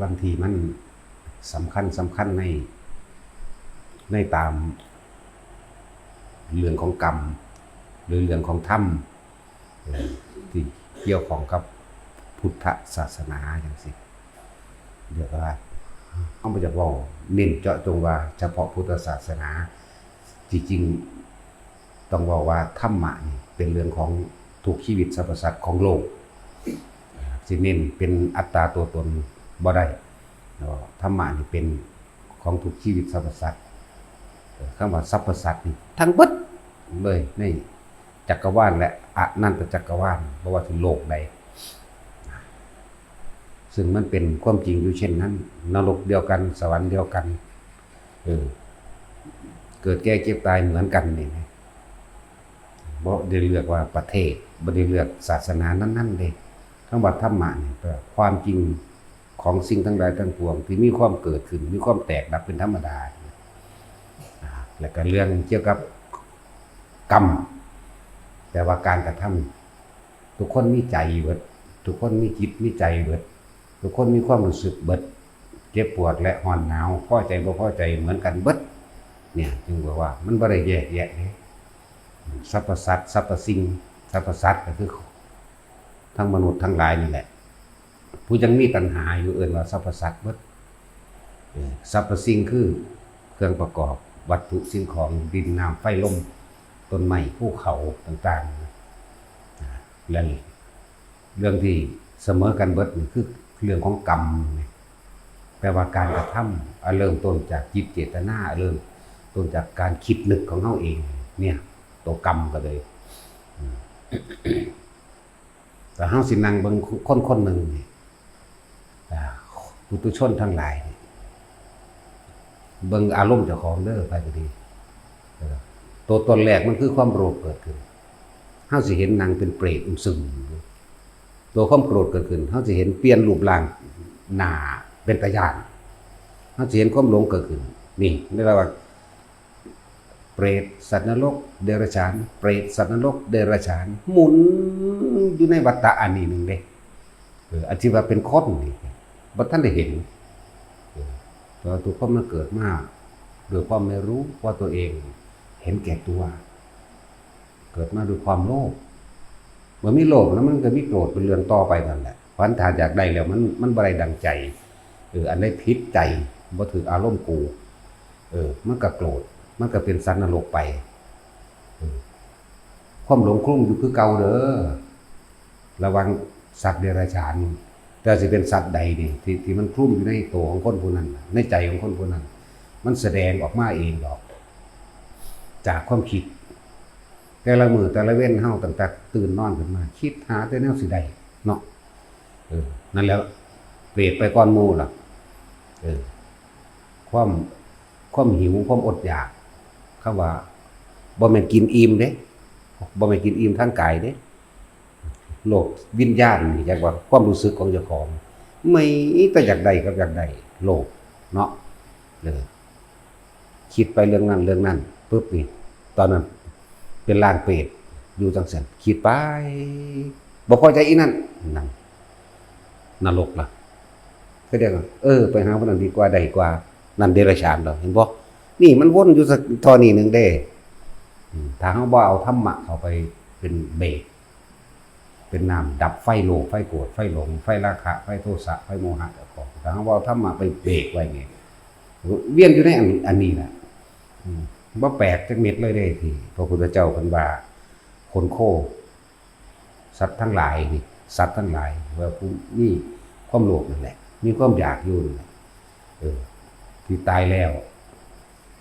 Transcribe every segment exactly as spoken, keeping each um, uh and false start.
บางทีมันสำคัญสำคัญในในตามเรื่องของกรรม หรือเรื่องของธรรม เอ่อที่เกี่ยวข้องกับพุทธศาสนาจังซี่ เดี๋ยวก็ต้องไปจะบอกเน้นเจาะจงว่าเฉพาะพุทธศาสนา จริงๆ ต้องบอกว่าธรรมะนี่เป็นเรื่องของทุกชีวิตสรรพสัตว์ของโลก สิเน้นเป็นอัตตาตัวตนบ่ได้เนาะ ธรรมะนี่เป็นของทุกชีวิตสรรพสัตว์ เอ่อคำว่าสรรพสัตว์นี่ทั้งเบิดเลยในจักรวาลและอนันตจักรวาล บ่ว่าสิโลกใด ซึ่งมันเป็นความจริงอยู่เช่นนั้น นรกเดียวกัน สวรรค์เดียวกัน เออ เกิดแก่เจ็บตายเหมือนกันนี่นะ บ่ได้เลือกว่าประเทศ บ่ได้เลือกศาสนานั้นๆเด้ คำว่าธรรมะนี่แปลว่าความจริงของสิ่งทั้งหลายทั้งปวง ที่มีความเกิดขึ้น มีความแตกดับเป็นธรรมดา อ่า แล้วก็เรื่องเกี่ยวกับกรรม แปลว่าการกระทำ ทุกคนมีใจเบิด ทุกคนมีจิตมีใจเบิด ทุกคนมีความรู้สึกเบิด เจ็บปวดและร้อนหนาว พอใจบ่พอใจเหมือนกันเบิด เนี่ย จึงบอกว่ามันบ่ได้แยกแยะเด้ สรรพสัตว์ สรรพสิ่ง สรรพสัตว์ก็คือทั้งมนุษย์ทั้งหลายนี่แหละ ผู้ยังมีตัณหาอยู่เอิ้นว่าสรรพสัตว์เบิด เออ สรรพสิ่งคือเครื่องประกอบวัตถุสิ่งของ ดิน น้ำ ไฟ ลม ต้นไม้ ภูเขาต่างๆ และเรื่องที่เสมอกันเบิดนี่คือเรื่องของกรรมนี่ แปลว่าการกระทำ อ่ะ เริ่มต้นจากจิตเจตนา เริ่มต้นจากการคิดนึกของเฮาเอง เนี่ย ตัวกรรมก็เลย อืม แต่เฮาสินั่งเบิ่งคนคนหนึ่งนี่ อ่า ปุถุชนทั้งหลายนี่ เบิ่งอารมณ์เจ้าของเด้อ ไปก็ดี เออ ตัวตนแรกมันคือความโลภเกิดขึ้น เฮาสิเห็นนั่งเป็นเปรตอึมซึม ตัวความโกรธเกิดขึ้น เฮาสิเห็นเปลี่ยนรูปร่างหน้าเป็นตาย้าน เฮาสิเห็นความหลงเกิดขึ้น นี่ ในระหว่าง เปรต สัตว์นรก เดรัจฉาน เปรต สัตว์นรก เดรัจฉาน หมุนอยู่ในวัฏฏะอันนี้หนึ่งเด้ เออ อันที่ว่าเป็นคนนี่ บ่ทันได้เห็น เออ แต่ว่าทุกคนมันเกิดมาด้วยความไม่รู้ว่าตัวเองเห็นแก่ตัว เกิดมาด้วยความโลภ เมื่อมีโลภแล้วมันก็มีโกรธเป็นเรื่องต่อไปนั่นแหละ เพราะฉะนั้นถ้าอยากได้แล้วมัน มันบ่ได้ดังใจ เออ อันใดผิดใจ บ่ถืกอารมณ์กู เออ มันก็โกรธ มันก็เป็นสัตว์นรกไป เออ ความหลงคลุ้มอยู่คือเก่าเด้อ ระวังสัตว์เดรัจฉาน แต่สิเป็นสัตว์ใดนี่ ที่ ที่มันคลุ้มอยู่ในตัวของคนผู้นั้นน่ะ ในใจของคนผู้นั้น มันแสดงออกมาเองดอก จากความคิด แต่ละมื้อแต่ละเว็นเฮาตั้งแต่ตื่นนอนขึ้นมา คิดหาแต่แนวสิได้เนาะ เออ นั่นแหละ เปรตไปก่อนหมู่ล่ะ เออ ความ ความหิว ความอดอยาก คำว่า บ่แม่นกินอิ่มเด้ บ่แม่นกินอิ่มทางกายเด้ โลกวิญญาณนี่ อยากว่าความรู้สึกของเจ้าของ ไม่แต่อยากได้กับอยากได้ โลภเนาะ เออ คิดไปเรื่องนั้นเรื่องนั้นปุ๊บนี่ ตอนนั้นเป็นร่างเปรตอยู่จังซั่น คิดไป บ่พอใจอีนั่น นั่น นรกล่ะ ก็เรียกว่า เออ ไปหาผู้นั้นดีกว่า ได้กว่า นั่นเดรัจฉานเหรอ เห็นบ่ นี่มันวนอยู่สักท่อนี้หนึ่งเด้ อืม ถ้าเฮาบ่เอาธรรมะเข้าไปเป็นเบรก เป็นน้ำดับไฟโลภ ไฟโกรธ ไฟหลง ไฟราคะ ไฟโทสะ ไฟโมหะเจ้าของ ถ้าเฮาบ่เอาธรรมะไปเบรกไว้นี่ เวียนอยู่ในอัน อันนี้แหละ อืม บ่แปลกจักเม็ดเลยเด้ ที่พระพุทธเจ้าเพิ่นว่า ขนโค สัตว์ทั้งหลายนี่ สัตว์ทั้งหลาย ว่าผู้มีความโลภนั่นแหละ มีความอยากอยู่นั่นแหละ เออ ที่ตายแล้ว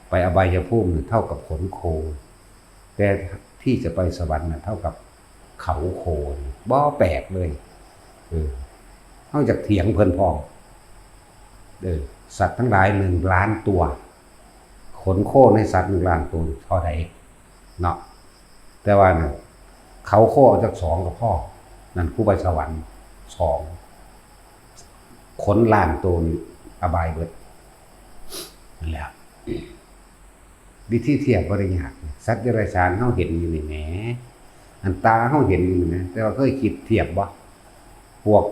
ไปอบายภูมินี่เท่ากับขนโค แต่ที่จะไปสวรรค์น่ะเท่ากับเขาโคนี่ บ่แปลกเลย เออ เฮาอยากเถียงเพิ่นพร้อม เออ สัตว์ทั้งหลายหนึ่งล้านตัว ขนโคในสัตว์หนึ่งล้านตัวเท่าใดเนาะ แต่ว่าเนี่ย เขาโคเอาจักสองก็พอ นั่นผู้ไปสวรรค์สอง ขนล้านตัวนี่อบายเบิด นั่นแหละ วิธีเทียบบ่ได้ยาก สัตว์เดรัจฉานเฮาเห็นอยู่นี่แหม อันตาเฮาเห็นอยู่นี่นะ แต่ว่าเคยคิดเทียบบ่ พวก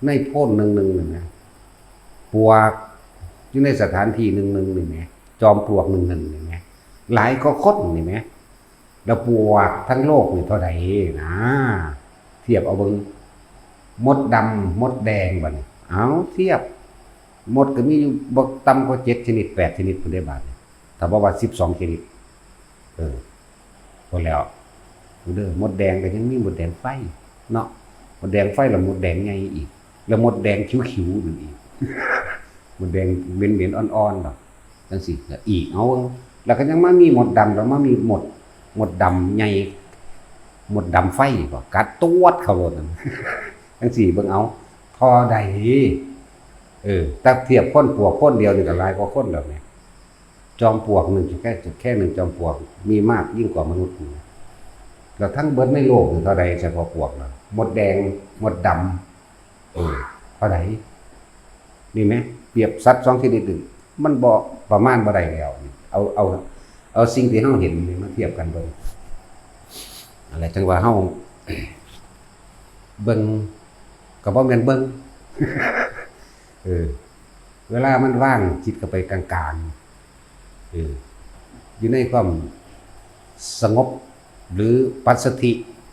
ในโพนหนึ่งหนึ่งนี่นะ ปลวกอยู่ในสถานที่หนึ่งๆ นี่แหม จอมปลวกหนึ่งๆ นี่แหม หลายกว่าคนนี่แหม แล้วปลวกทั้งโลกนี่เท่าใดนะ เทียบเอาเบิ่ง มดดำ มดแดงบัดนี้ เอาเทียบ มดก็มีอยู่บ่ต่ำกว่าเจ็ดชนิด แปดชนิดพุ้นเด้บาดนี้ ถ้าบ่ว่าสิบสองชนิด เออ พุ้นแล้ว เด้อ มดแดงก็ยังมีมดแดงไฟเนาะ มดแดงไฟแล้วมดแดงใหญ่อีก แล้วมดแดงคิ้วๆ นั่นอีก มดแดงเหม็นๆ อ่อนๆ ดอก จังซี้ แล้วอีก เอา แล้วก็ยังมามีมดดำ แล้วมามีมด มดดำใหญ่ มดดำไฟบ่ กัดตวดเข้าโลดนั่น จังซี้ เบิ่งเอา เท่าใด เออ ถ้าเทียบคนปลวกคนเดียวนี่ก็หลายกว่าคนแล้วแหม จอมปลวกหนึ่ง แค่ แค่หนึ่งจอมปลวก มีมากยิ่งกว่ามนุษย์อีก แล้วทั้งเบิดในโลกนี่เท่าใดเฉพาะปลวกน่ะ มดแดง มดดำ เออ เท่าใด นี่แหม เปรียบสัตว์สองชนิดนี่ มันบ่ ประมาณบ่ได้แล้ว เอา เอา เอาสิ่งที่เฮาเห็นนี่มาเทียบกันเบิ่ง นั่นแหละ จั่งว่าเฮา เบิ่ง ก็บ่แม่นเบิ่ง เออ เวลามันว่าง จิตก็ไปกลางๆ เออ อยู่ในความสงบ หรือปัสสัทธิ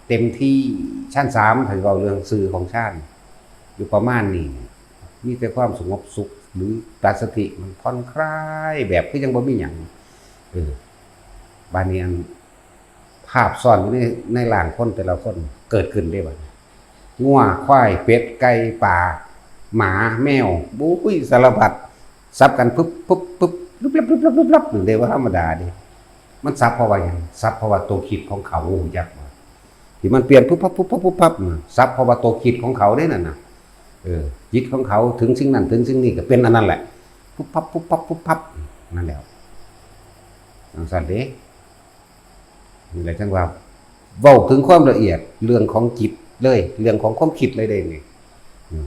เต็มที่ ฌานสาม ถ้าเว้าเรื่องซื่อของฌาน อยู่ประมาณนี้ มีแต่ความสงบสุข หรือปัสสัทธิมันผ่อนคลาย แบบคือยังบ่มีหยัง เออ บาดนี้อัน ภาพซ้อนอยู่ใน ในร่างคนแต่ละคนเกิดขึ้นเด้บัดนี้ งัว ควาย เป็ด ไก่ ปลา หมา แมว บุ้ย สารพัด สับกันปึ๊บปึ๊บปึ๊บ ปึ๊บลับปึ๊บลับปึ๊บลับ นี่เด้ บ่ธรรมดาเด้ มันสับเพราะว่าหยัง สับเพราะว่าตัวคิดของเขา ฮู้จักบ่ ที่มันเปลี่ยนปุ๊บปั๊บปุ๊บปั๊บปุ๊บปั๊บน่ะ สับเพราะว่าตัวคิดของเขาเด้นั่นน่ะ เออ จิตของเขาถึงสิ่งนั้นถึงสิ่งนี้ก็เป็นอันนั้นแหละ ปุ๊บปั๊บปุ๊บปั๊บปุ๊บปั๊บ นั่นแหละ จั่งซั้นเด้ นี่แหละจั่งว่า เว้าถึงความละเอียด เรื่องของจิตเลย เรื่องของความคิดเลยเด้นี่ อืม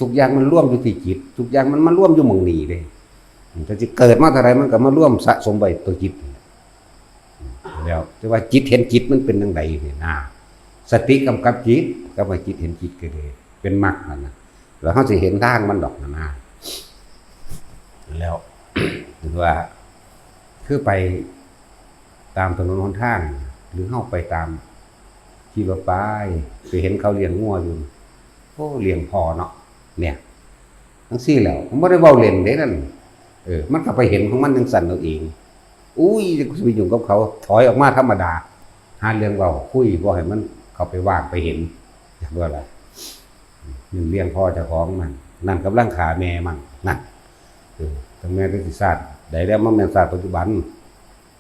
ทุกอย่างมันรวมอยู่ที่จิต ทุกอย่างมันมารวมอยู่หม่องนี้เด้ อืม แต่สิเกิดมาเท่าใดมันก็มารวมสะสมไว้ตัวจิตนี่แหละ อืม แล้วแต่ว่าจิตเห็นจิตมันเป็นจั่งใดนี่นะ สติกำกับจิต กับว่าจิตเห็นจิตก็ดี เป็นมรรคนั่นน่ะ แล้วเฮาสิเห็นทางมันดอกนั่นนะ แล้ว ถือว่า คือไปตามถนนหนทาง หรือเฮาไปตามขี่รถไป ไปเห็นเขาเลี้ยงงัวอยู่ โอ้ เลี้ยงพอเนาะ เนี่ย จั่งซี้แหล้ว มันบ่ได้เว้าเล่นเด้นั่น เออ มันก็ไปเห็นของมันจั่งซั้นเอาเอง อุ้ย จะไปยุ่งกับเขา ถอยออกมาธรรมดา หาเรื่องเว้า คุย บ่ให้มันเข้าไปว่างไปเห็น จักว่าล่ะ มันเลี้ยงพ่อเจ้าของมัน นั่นกำลังฆ่าแม่มัน นั่น เออ จั่งแม่นแต่สิชาติใดแล้ว มันแม่นชาติปัจจุบัน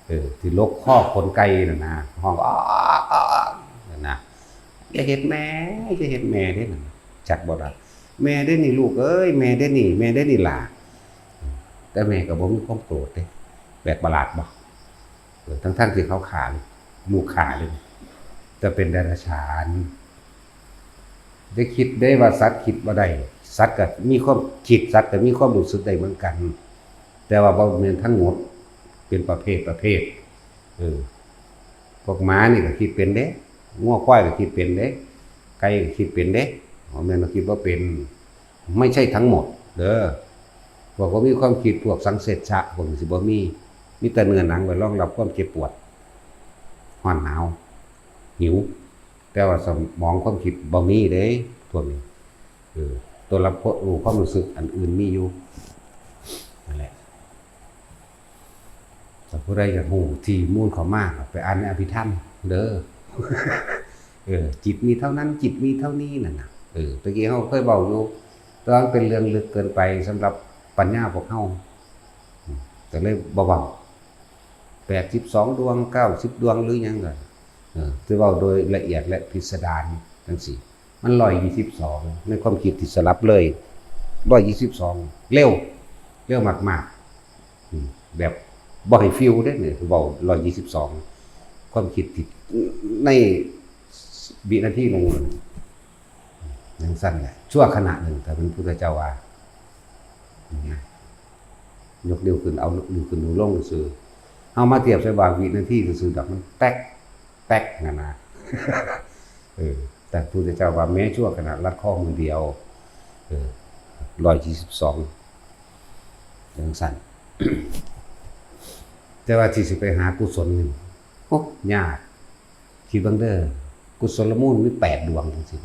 เออ ที่ลกคอขนไก่นั่นนะ ฮ้อง "อ้า อ้า อ้า" นั่นนะ "อย่าเฮ็ดแม่ อย่าเฮ็ดแม่เด้" นั่นน่ะ จักบ่ล่ะ "แม่เด้นี่ลูกเอ้ย แม่เด้นี่ แม่เด้นี่หล่า" แต่แม่ก็บ่มีความโกรธเด้ แปลกประหลาดบ่ เออ ทั้งๆที่เขาฆ่าลูก ลูกฆ่าเลย แต่เป็นเดรัจฉาน ได้คิดได้ว่าสัตว์คิดบ่ได้ สัตว์ก็มีความคิด สัตว์ก็มีความรู้สึกได้เหมือนกัน แต่ว่าบ่แม่นทั้งหมด เป็นประเภทประเภท เออ พวกหมานี่ก็คิดเป็นเด้ งัวควายก็คิดเป็นเด้ ไก่ก็คิดเป็นเด้ บ่แม่นว่าคิดบ่เป็น ไม่ใช่ทั้งหมดเด้อ พวกบ่มีความคิด พวกสังเสชะ พวกนี้สิบ่มี มีแต่เนื้อหนังไว้รองรับความเจ็บปวด ร้อนหนาว หิว แต่ว่าสมองความคิดบ่มีเด้ พวกนี้ เออ ตัวรับรู้ความรู้สึกอันอื่นมีอยู่ นั่นแหละ ถ้าผู้ใดอยากรู้ที่มูลเขามา ไปอ่านในอภิธรรมเด้อ เออ จิตมีเท่านั้น จิตมีเท่านี้นั่นน่ะ เออ ตะกี้เฮาเคยเว้าอยู่ แต่ว่ามันเป็นเรื่องลึกเกินไปสำหรับปัญญาพวกเฮา อืม ก็เลยบ่เว้า แปดสิบสองดวง เก้าสิบดวงหรือหยังก็ เออ สิเว้าโดยละเอียดและพิสดารจั่งซี้ มันร้อยยี่สิบสอง ในความคิดที่สลับเลย ร้อยยี่สิบสอง เร็ว เร็วมากๆ อืม แบบบ่ให้ฟิวเด้เนี่ย เว้าร้อยยี่สิบสอง ความคิดที่ในวินาทีหนึ่ง จั่งซั้นแหละ ชั่วขณะหนึ่ง ถ้าเป็นพุทธเจ้าว่า นะ ยกนิ้วขึ้น เอานิ้วขึ้น นิ้วลงซื่อ เอามาเทียบใส่ว่าวินาทีซื่อๆ ดอก มันแต๊ก แต๊กนั่นนะ เออ แต่พุทธเจ้าว่าแม้ชั่วขณะลัดข้อมือเดียว เออ ร้อยยี่สิบสอง จังซั่น แต่ว่าที่สิไปหากุศลนี่ โอ้ ยาก คิดเบิ่งเด้อ กุศลมูลมีแปดดวงจังซี่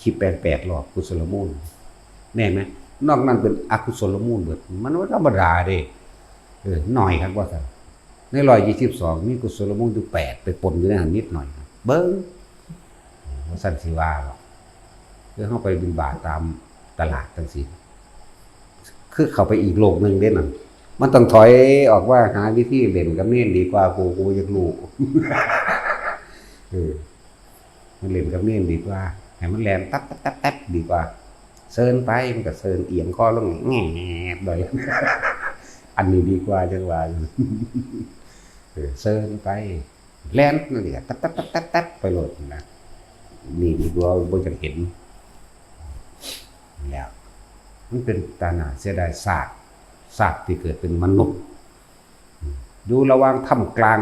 คิดแปด แปดรอบ กุศลมูล แน่นไหม นอกนั้นเป็นอกุศลมูลเบิด มันบ่ธรรมดาเด้ เออ น้อยคักว่าซั่น ในร้อยยี่สิบสอง มีกุศลมูลอยู่แปด ไปปนอยู่ในหั้นนิดหน่อย เบิ่ง ว่าซั่นสิว่าหรอก คือเฮาไปบิณฑบาตตามตลาดจังซี่ คือเข้าไปอีกโลกหนึ่งเด้นั่น มันต้องถอยออกว่าหาวิธีเล่นกับเณรดีกว่า กู กูอยากรู้ เออ มันเล่นกับเณรดีกว่า ให้มันแล่นตับตับตับตับดีกว่า เซินไป มันก็เซินเอียงคอลงแงบเลย อันนี้ดีกว่าจังว่า เออ เซินไป แล่นนั่นนี่ ตับตับตับตับตับไปโลดนะ นี่ดีกว่า บ่อยากเห็น แล้ว มันเป็นตาหน้าเสียดายซาก ซากที่เกิดเป็นมนุษย์ อยู่ระหว่างท่ามกลาง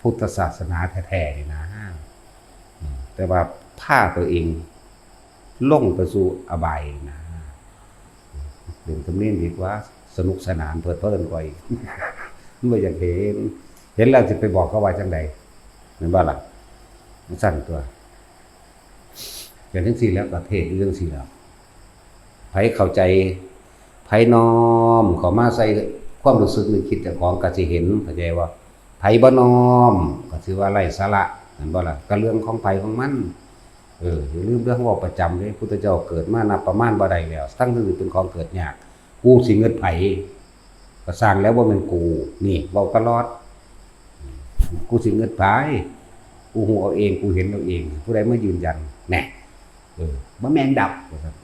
พุทธศาสนาแท้ๆนี่นะ แต่ว่าพาตัวเองลงไปสู่อบายนะ เล่นกับเณรดีกว่า สนุกสนานเพลิดเพลินกว่าอีก มันบ่อยากเห็น เห็นแล้วสิไปบอกเขาว่าจังใด แม่นบ่ล่ะ มันสั่นตัว อย่างจังซี่แล้วก็เทศน์เรื่องซี่แล้ว ไผเข้าใจ ไผน้อมเข้ามาใส่ความรู้สึกนึกคิดเจ้าของก็สิเห็น เข้าใจบ่ ไผบ่น้อมก็สิว่าไร้สาระ แม่นบ่ล่ะ ก็เรื่องของไผของมัน เออ อย่าลืมเรื่องเว้าประจำเด้ พุทธเจ้าเกิดมานับประมาณบ่ได้แล้ว ทั้งๆที่เป็นของเกิดยาก กูสิเงิดไผ ก็สร้างแล้วบ่แม่นกู นี่เว้าตลอด กูสิเงิดไผ กูฮู้เอาเอง กูเห็นเอาเอง ผู้ใดมายืนยัน แหน่ เออ บ่แม่นดอก ว่าซั่น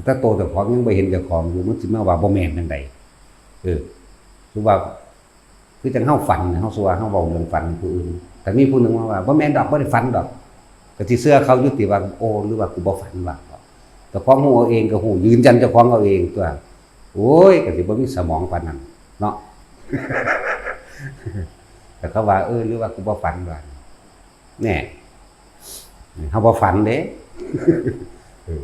แต่โตเจ้าของยังบ่เห็นเจ้าของอยู่ มันสิมาว่าบ่แม่นจั่งใด เออ คือว่า คือจั่งเฮาฝันน่ะ เฮาสิว่าเฮาเว้าเรื่องฝันผู้อื่น แต่มีผู้หนึ่งมาว่า บ่แม่นดอก บ่ได้ฝันดอก ก็สิเชื่อเขาอยู่ติว่า โอ้ หรือว่ากูบ่ฝันวะ เจ้าของฮู้เอาเองก็ฮู้ ยืนยันเจ้าของเอาเองตัว โอ้ย ก็สิบ่มีสมองปานนั้นเนาะ แต่เขาว่า เออ หรือว่ากูบ่ฝันวะ แน่ เฮาบ่ฝันเด้ เออ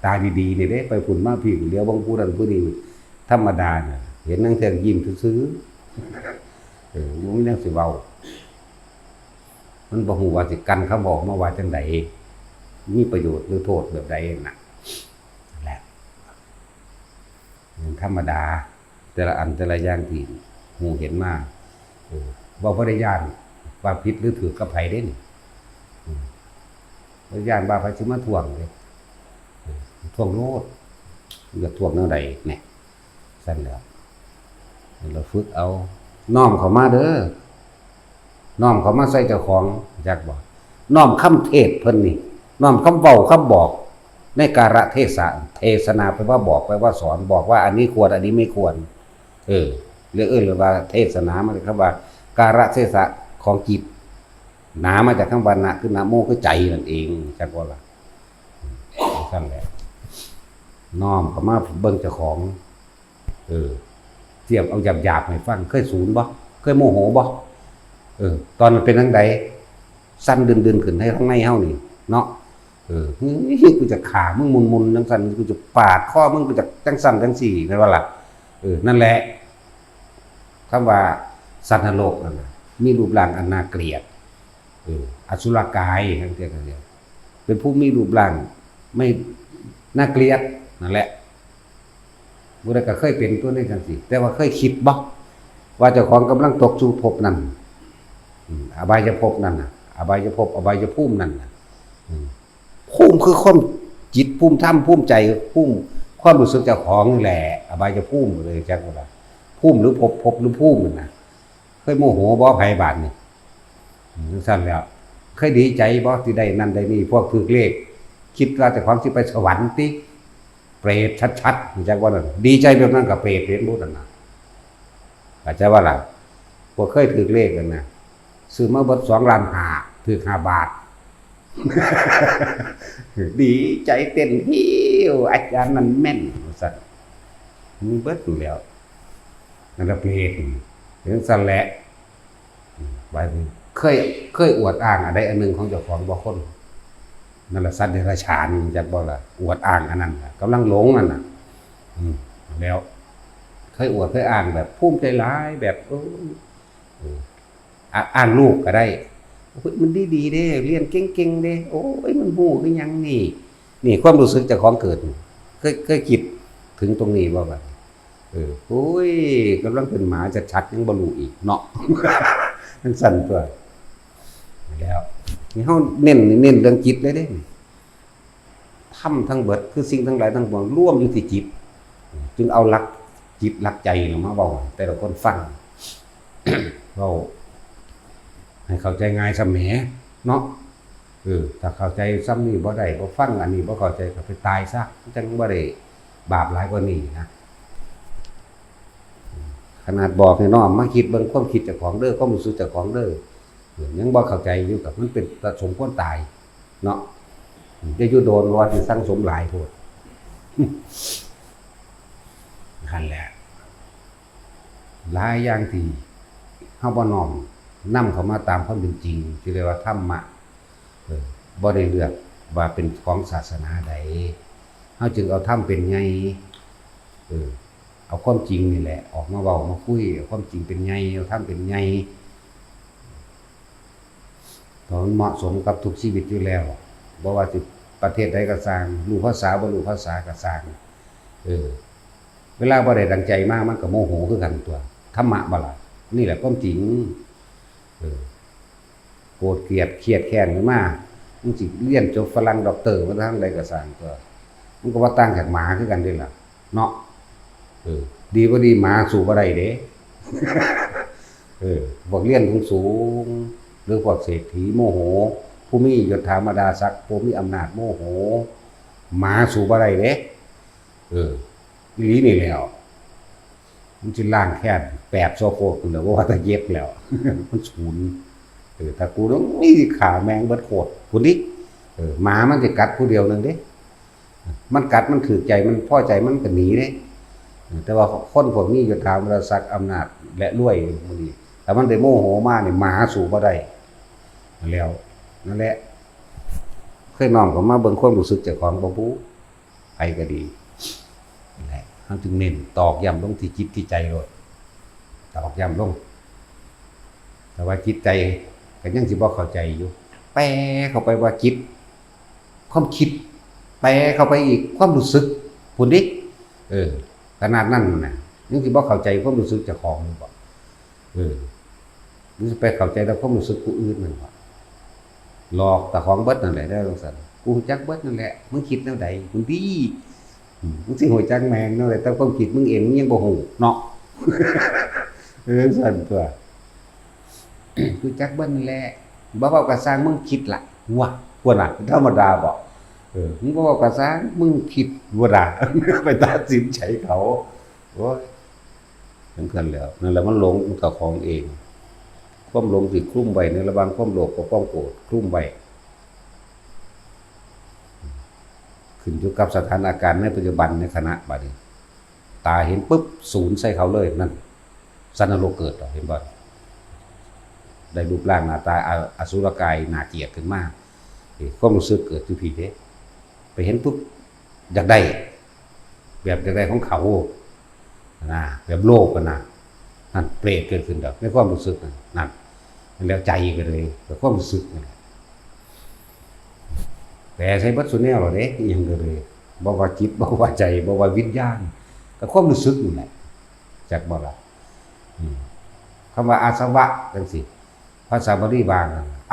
ตาดีๆนี่เด้ ไปพุ้นมาพี้ เหลียวเบิ่งผู้นั้นผู้นี้ ธรรมดาน่ะ เห็นลางเทื่อยิ้มซื่อๆ เออ บ่มีหยังสิเว้า มันบ่ฮู้ว่าสิกันคำเว้ามาว่าจั่งใด มีประโยชน์หรือโทษแบบใดน่ะ นั่นแหละ มันธรรมดา แต่ละอันแต่ละอย่างที่ฮู้เห็นมา เออ เว้าบ่ได้ย้านว่าผิดหรือถูกกับไผเด้นี่ อืม บ่ได้ย้านว่าไผสิมาท้วงเด้ เออ ท้วงโลด มันจะท้วงแนวใด แหน่ ซั่นแหล้ว เราฝึกเอา น้อมเข้ามาเด้อ น้อมเข้ามาใส่เจ้าของ จักบ่ น้อมคำเทศน์เพิ่นนี่ น้อมคำเว้าคำบอก ในกาลเทศะ เทศนาแปลว่าบอก แปลว่าสอน บอกว่าอันนี้ควร อันนี้ไม่ควร เออ เรียกเอิ้นว่าเทศนา มันคำว่า กาลเทศะของจิต นะ มาจากคำว่านะ คือนะโม คือใจนั่นเอง จักบ่ล่ะ ซั่นแหละ น้อมเข้ามาเบิ่งเจ้าของ เออ เทียบเอาหยาบๆให้ฟัง เคยสูนบ่ เคยโมโหบ่ เออ ตอนมันเป็นจั่งใด สั่นดืนๆขึ้นให้ข้างในเฮานี่ เนาะ เออ เฮ้ย กูจะฆ่ามึงมุนๆจั่งซั่น กูจะปาดคอมึง กูจะจั่งซั่นจั่งซี่ แม่นบ่ล่ะ เออ นั่นแหละ คำว่าสัตว์นรกนั่นน่ะ มีรูปร่างอันน่าเกลียด เออ อสุรกาย ทั้งเทื่อก็เรียก เป็นผู้มีรูปร่างไม่น่าเกลียด นั่นแหละ ผู้ใดก็เคยเป็นตัวนี้จั่งซี้ แต่ว่าเคยคิดบ่ ว่าเจ้าของกำลังตกสู่ภพนั่น อืม อบายภพนั่นน่ะ อบายภพ อบายภูมินั่นน่ะ อืม ภูมิคือความจิต ภูมิธรรม ภูมิใจ ภูมิความรู้สึกเจ้าของนี่แหละ อบายภูมิเลย จักว่า ภูมิหรือภพ ภพหรือภูมินั่นน่ะ เคยโมโหบ่ ไผบาดนี่ อืม จั่งซั่นแล้ว เคยดีใจบ่ที่ได้นั่นได้นี่ พวกถูกเลข คิดว่าเจ้าของสิไปสวรรค์ติ เปรตชัดๆ จักว่านั่น ดีใจแบบนั้นก็เปรตเห็นบ่นั่นน่ะ เข้าใจบ่ล่ะ พวกเคยถูกเลขนั่นน่ะ ซื้อมาเบิดสองล้านห้า ถูกห้าบาท ดีใจเต้นฮิ้ว อาจารย์นั่นแม่น ว่าซั่น มีเบิดอยู่แล้ว นั่นละเปรต จั่งซั่นแหละ บาดนี้เคย เคยอวดอ้างอันใดอันหนึ่งของเจ้าของบ่คน นั่นละสัตว์เดรัจฉาน จักบ่ล่ะ อวดอ้างอันนั้นน่ะ กำลังหลงนั่นน่ะ อืม แล้ว เคยอวดเคยอ้างแบบภูมิใจหลายแบบ เออ เออ อ่ะ อ้างลูกก็ได้ โอ้ย มันดีดีเด้ เรียนเก่งๆเด้ โอ้ย มันฮู้คือหยังนี่ นี่ความรู้สึกเจ้าของเกิดนี่ เคย เคยคิดถึงตรงนี้บ่บัดนี้ เออ โอ้ย กำลังเป็นหมาชัดๆ ยังบ่รู้อีกเนาะ จั่งซั่นตั่ว แล้ว นี่เฮาเน้น เน้นเรื่องจิตเลยเด้ ธรรมทั้งเบิด คือสิ่งทั้งหลายทั้งปวงรวมอยู่ที่จิต จึงเอาหลักจิตหลักใจน่ะมาเว้าให้แต่ละคนฟัง เว้าให้เข้าใจง่ายซะแหมเนาะ เออ ถ้าเข้าใจซำนี้บ่ได้ บ่ฟังอันนี้บ่เข้าใจก็ไปตายซะ มันจั่งบ่ได้บาปหลายกว่านี้นะ ขนาดบอกให้น้อมมาคิดเบิ่งความคิดเจ้าของเด้อ ความรู้สึกเจ้าของเด้อ ยังบ่เข้าใจอยู่ ก็มันเป็นสมควรตายเนาะ จะอยู่โดน ว่าสิสั่งสมหลายโพด นั่นแหละ หลายอย่างที่เฮาบ่น้อมนำเข้ามาตามความเป็นจริง ที่เรียกว่าธรรมะ เออ บ่ได้เลือกว่าเป็นของศาสนาใด เฮาจึงเอาธรรมเป็นใหญ่ เออ เอาความจริงนี่แหละ ออกมาเว้ามาคุย เอาความจริงเป็นใหญ่ เอาธรรมเป็นใหญ่ เพราะมันเหมาะสมกับทุกชีวิตอยู่แล้ว บ่ว่าสิประเทศใดก็ซ่าง รู้ภาษาบ่รู้ภาษาก็ซ่าง เออ เวลาบ่ได้ดังใจมา มันก็โมโหคือกันตั๊ว ธรรมะบ่ล่ะ นี่แหละความจริง เออ โกรธเกลียดเครียดแค้นขึ้นมา มึงสิเรียนจบฝรั่งด็อกเตอร์มาทางใดก็ซ่างตั๊ว มันก็บ่ต่างจากหมาคือกันเด้ล่ะ เนาะ เออ ดีบ่ดีหมาสู้บ่ได้เด้ เออ พวกเรียนสูงๆ หรือพวกเศรษฐีโมโห ผู้มียศถาบรรดาศักดิ์ ผู้มีอำนาจโมโห หมาสู้บ่ได้เด้ เออ อีหลีนี่แหล้ว มันสิล้างแค้นแปดโซโครกพู้นแหล้ว บ่ว่าแต่เย็บแล้ว มันสูน เออ ถ้ากูต้องมีสิฆ่าแม่งเบิดโคตรพู้นติ เออ หมามันสิกัดผู้เดียวหนึ่งเด้ มันกัดมันถืกใจ มันพอใจมันก็หนีเด้ เออ แต่ว่าคนพวกนี้ยศถาบรรดาศักดิ์อำนาจและรวยอยู่มื้อนี้ ถ้ามันได้โมโหมานี่หมาสู้บ่ได้ แล้ว นั่นแหละ เคยน้อมเข้ามาเบิ่งความรู้สึกเจ้าของบ่บุ ไผก็ดี นั่นแหละ เฮาจึงเน้นตอกย้ำลงที่จิตที่ใจโลด ตอกย้ำลง แต่ว่าจิตใจก็ยังสิบ่เข้าใจอยู่ แปลเข้าไปว่าจิต ความคิด แปลเข้าไปอีกความรู้สึกพู้นติ เออ ขนาดนั้นน่ะ ยังสิบ่เข้าใจความรู้สึกเจ้าของอยู่บ่ เออ หรือสิไปเข้าใจแต่ความรู้สึกผู้อื่นนั่นบ่ หลอกเจ้าของเบิดนั่นแหละ เด้อจั่งซั่น กูรู้จักเบิดนั่นแหละ มึงคิดแนวใด มึงดี อืม มึงสิรู้จักแม่งแนวใด แต่ความคิดมึงเองมึงยังบ่รู้เนาะ เออ จั่งซั่นตั๊ว รู้จักเบิดนั่นแหละ บ่เว้าก็ซ่าง มึงคิดล่ะ วะ พวกน่ะ ธรรมดาบ่ เออ มึงบ่เว้าก็ซ่าง มึงคิด พวกน่ะ ไปตัดสินใส่เขา โอ้ย จั่งซั่นแหล้ว นั่นแหละมันหลงเจ้าของเอง ความหลงที่คลุมไว้ในระหว่างความโลภกับความโกรธ คลุมไว้ ขึ้นอยู่กับสถานการณ์ในปัจจุบันในขณะบัดนี้ ตาเห็นปุ๊บ สูนใส่เขาเลย นั่น สัตว์นรกเกิดแล้ว เห็นบ่ ได้รูปร่างหน้าตาอ- อสุรกายน่าเกลียดขึ้นมา เอ้ย ความรู้สึกเกิดอยู่พี้เด้ ไปเห็นปุ๊บ อยากได้ แบบอยากได้ของเขา นะ แบบโลภอะนะ นั่นเปรตเกิดขึ้นดอก ในความรู้สึกนั่น นั่น แล้วใจก็เลย แบบความรู้สึกนั่นแหละ แปลใส่เบิดซุแนวแล้วเด้ อิหยังก็เลย บ่ว่าจิต บ่ว่าใจ บ่ว่าวิญญาณ ก็ความรู้สึกนั่นแหละ จักบ่ล่ะ อืม คำว่าอาสวะจั่งซี้ ภาษาบาลีว่า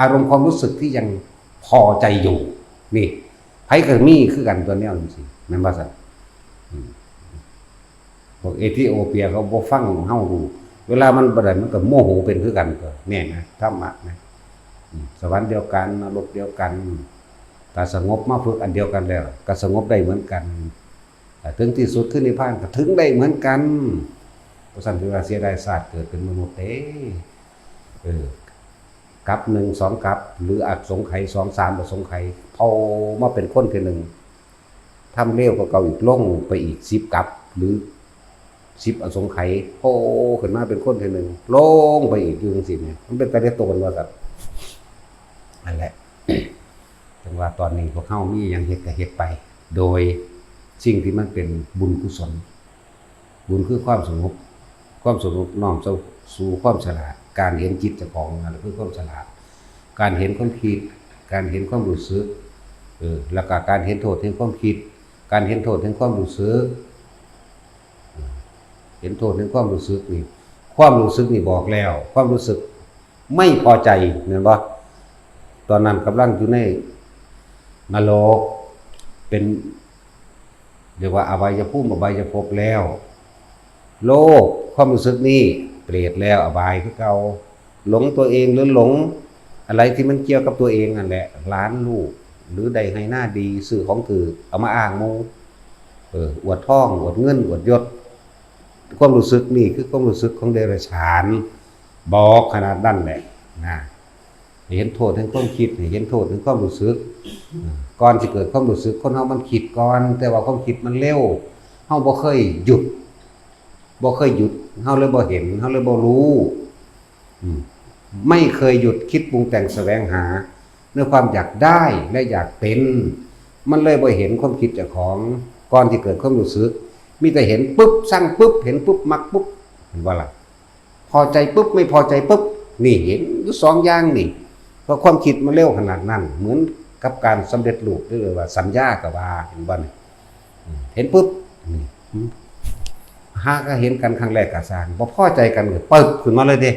อารมณ์ความรู้สึกที่ยังพอใจอยู่ นี่ ไผก็มีคือกันตั๊วแนวจั่งซี้ แม่นบ่ซั่น อืม พวกเอธิโอเปียเขาบ่ฟังเฮารู้ เวลามันบ่ได้มันก็โมโหเป็นคือกันตั๊ว เนี่ยนะ ธรรมะนะ อืม สวรรค์เดียวกัน นรกเดียวกัน ถ้าสงบมาฝึกอันเดียวกันแล้ว ก็สงบได้เหมือนกัน แต่ถึงที่สุดคือนิพพานก็ถึงได้เหมือนกัน เพราะฉะนั้นถือว่าเสียดายชาติเกิดเป็นมนุษย์เด้ เออ กัปหนึ่ง สองกัป หรืออสงไขย สอง สาม อสงไขย เผ่ามาเป็นคนทีหนึ่ง ทำเลวกว่าเก่าอีก ลงไปอีก สิบกัป หรือ สิบ อสงไขย โผล่ขึ้นมาเป็นคนทีหนึ่ง ลงไปอีก อยู่จั่งซี้แหม มันเป็นตาเลียโตนว่าซั่น นั่นแหละ จั่งว่าตอนนี้พวกเฮามีหยังเฮ็ดก็เฮ็ดไป โดยสิ่งที่มันเป็นบุญกุศล บุญคือความสงบ ความสงบน้อมสู่ความฉลาด การเห็นจิตเจ้าของนั่นคือความฉลาด การเห็นความคิด การเห็นความรู้สึก เออ แล้วก็การเห็นโทษแห่งความคิด การเห็นโทษแห่งความรู้สึก เห็นโทษแห่งความรู้สึกนี่ ความรู้สึกนี่บอกแล้ว ความรู้สึกไม่พอใจ แม่นบ่ ตอนนั้นกำลังอยู่ในนรก เป็น เรียกว่าอบายภูมิ อบายภพแล้ว โลก ความรู้สึกนี่ เปรตแล้ว อบายคือเก่า หลงตัวเองหรือหลงอะไรที่มันเกี่ยวกับตัวเองนั่นแหละ หลานลูก หรือได้ไฮ่นาดี ซื้อของถูก เอามาอ้างหมู่ เออ อวดทอง อวดเงิน อวดยศ ความรู้สึกนี่คือความรู้สึกของเดรัจฉาน บอกขนาดนั้นแหละนะ ให้เห็นโทษแห่งความคิด ให้เห็นโทษแห่งความรู้สึก ก่อนสิเกิดความรู้สึก คนเฮามันคิดก่อน แต่ว่าความคิดมันเร็ว เฮาบ่เคยหยุด บ่เคยหยุด เฮาเลยบ่เห็น เฮาเลยบ่รู้ อืม ไม่เคยหยุดคิดปรุงแต่งแสวงหา ในความอยากได้และอยากเป็น มันเลยบ่เห็นความคิดเจ้าของ ก่อนที่เกิดความรู้สึก มีแต่เห็นปุ๊บ ซังปุ๊บ เห็นปุ๊บ มักปุ๊บ เห็นบ่ล่ะ พอใจปุ๊บ ไม่พอใจปุ๊บ นี่เห็นอยู่สองอย่างนี่ เพราะความคิดมันเร็วขนาดนั้น เหมือนกับการสำเร็จรูป หรือว่าสัญญาก็ว่า เห็นบ่นี่ อืม เห็นปุ๊บ นี่ อืม หากเห็นกันครั้งแรกก็ซ่าง บ่พอใจกันก็ปึ๊บขึ้นมาเลยเด้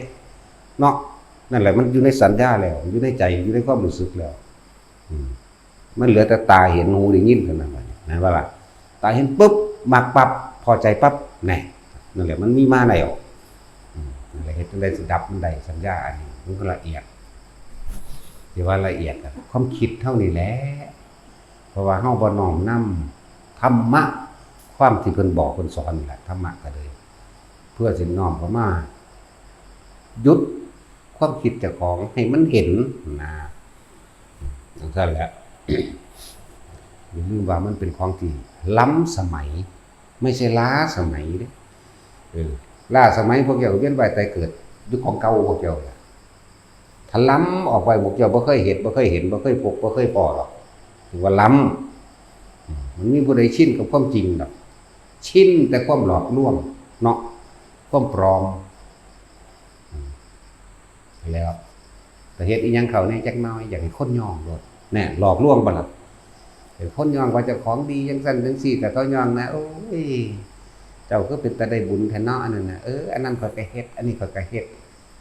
เนาะ นั่นแหละ มันอยู่ในสัญญาแล้ว อยู่ในใจ อยู่ในความรู้สึกแล้ว อืม มันเหลือแต่ตาเห็น หูได้ยินเท่านั้นบัดนี้ แม่นบ่ล่ะ ตาเห็นปุ๊บ มักปั๊บ พอใจปั๊บ แน่ นั่นแหละ มันมีมาแล้ว อืม นั่นแหละ เฮ็ดจั่งใดสิดับมันได้ สัญญาอันนี้ มันก็ละเอียด ที่ว่าละเอียดอะ ความคิดเฮานี่แหละ เพราะว่าเฮาบ่น้อมนำธรรมะ ความที่เพิ่นบอกเพิ่นสอนนี่แหละ ธรรมะก็เลย เพื่อสิน้อมเข้ามาหยุดความคิดเจ้าของให้มันเห็นนะ จั่งซั้นแหละ อย่าลืมว่ามันเป็นของที่ล้ำสมัย ไม่ใช่ล้าสมัยเด้ เออ ล้าสมัยพวกเจ้าเวียนว่ายตายเกิดอยู่ของเก่าพวกเจ้าแหละ ถ้าล้ำออกไป พวกเจ้าบ่เคยเห็น บ่เคยเห็น บ่เคยพบ บ่เคยพ้อหรอก ถือว่าล้ำ อืม มันมีผู้ใดชินกับความจริงดอก ชินแต่ความหลอกลวงเนาะ ความปลอม อืม แล้ว แต่เฮ็ดอีหยังเข้าแหน่จักหน่อย อยากให้คนยองโลด แน่ หลอกลวงบ่ล่ะ ให้คนยองว่าเจ้าของดีจั่งซั้นจั่งซี้ แต่เขายองนะ โอ้ย เจ้าคือเป็นตาได้บุญแท้เนาะ อันนั้นน่ะ เออ อันนั้นข้อยก็เฮ็ด อันนี้ข้อยก็เฮ็ด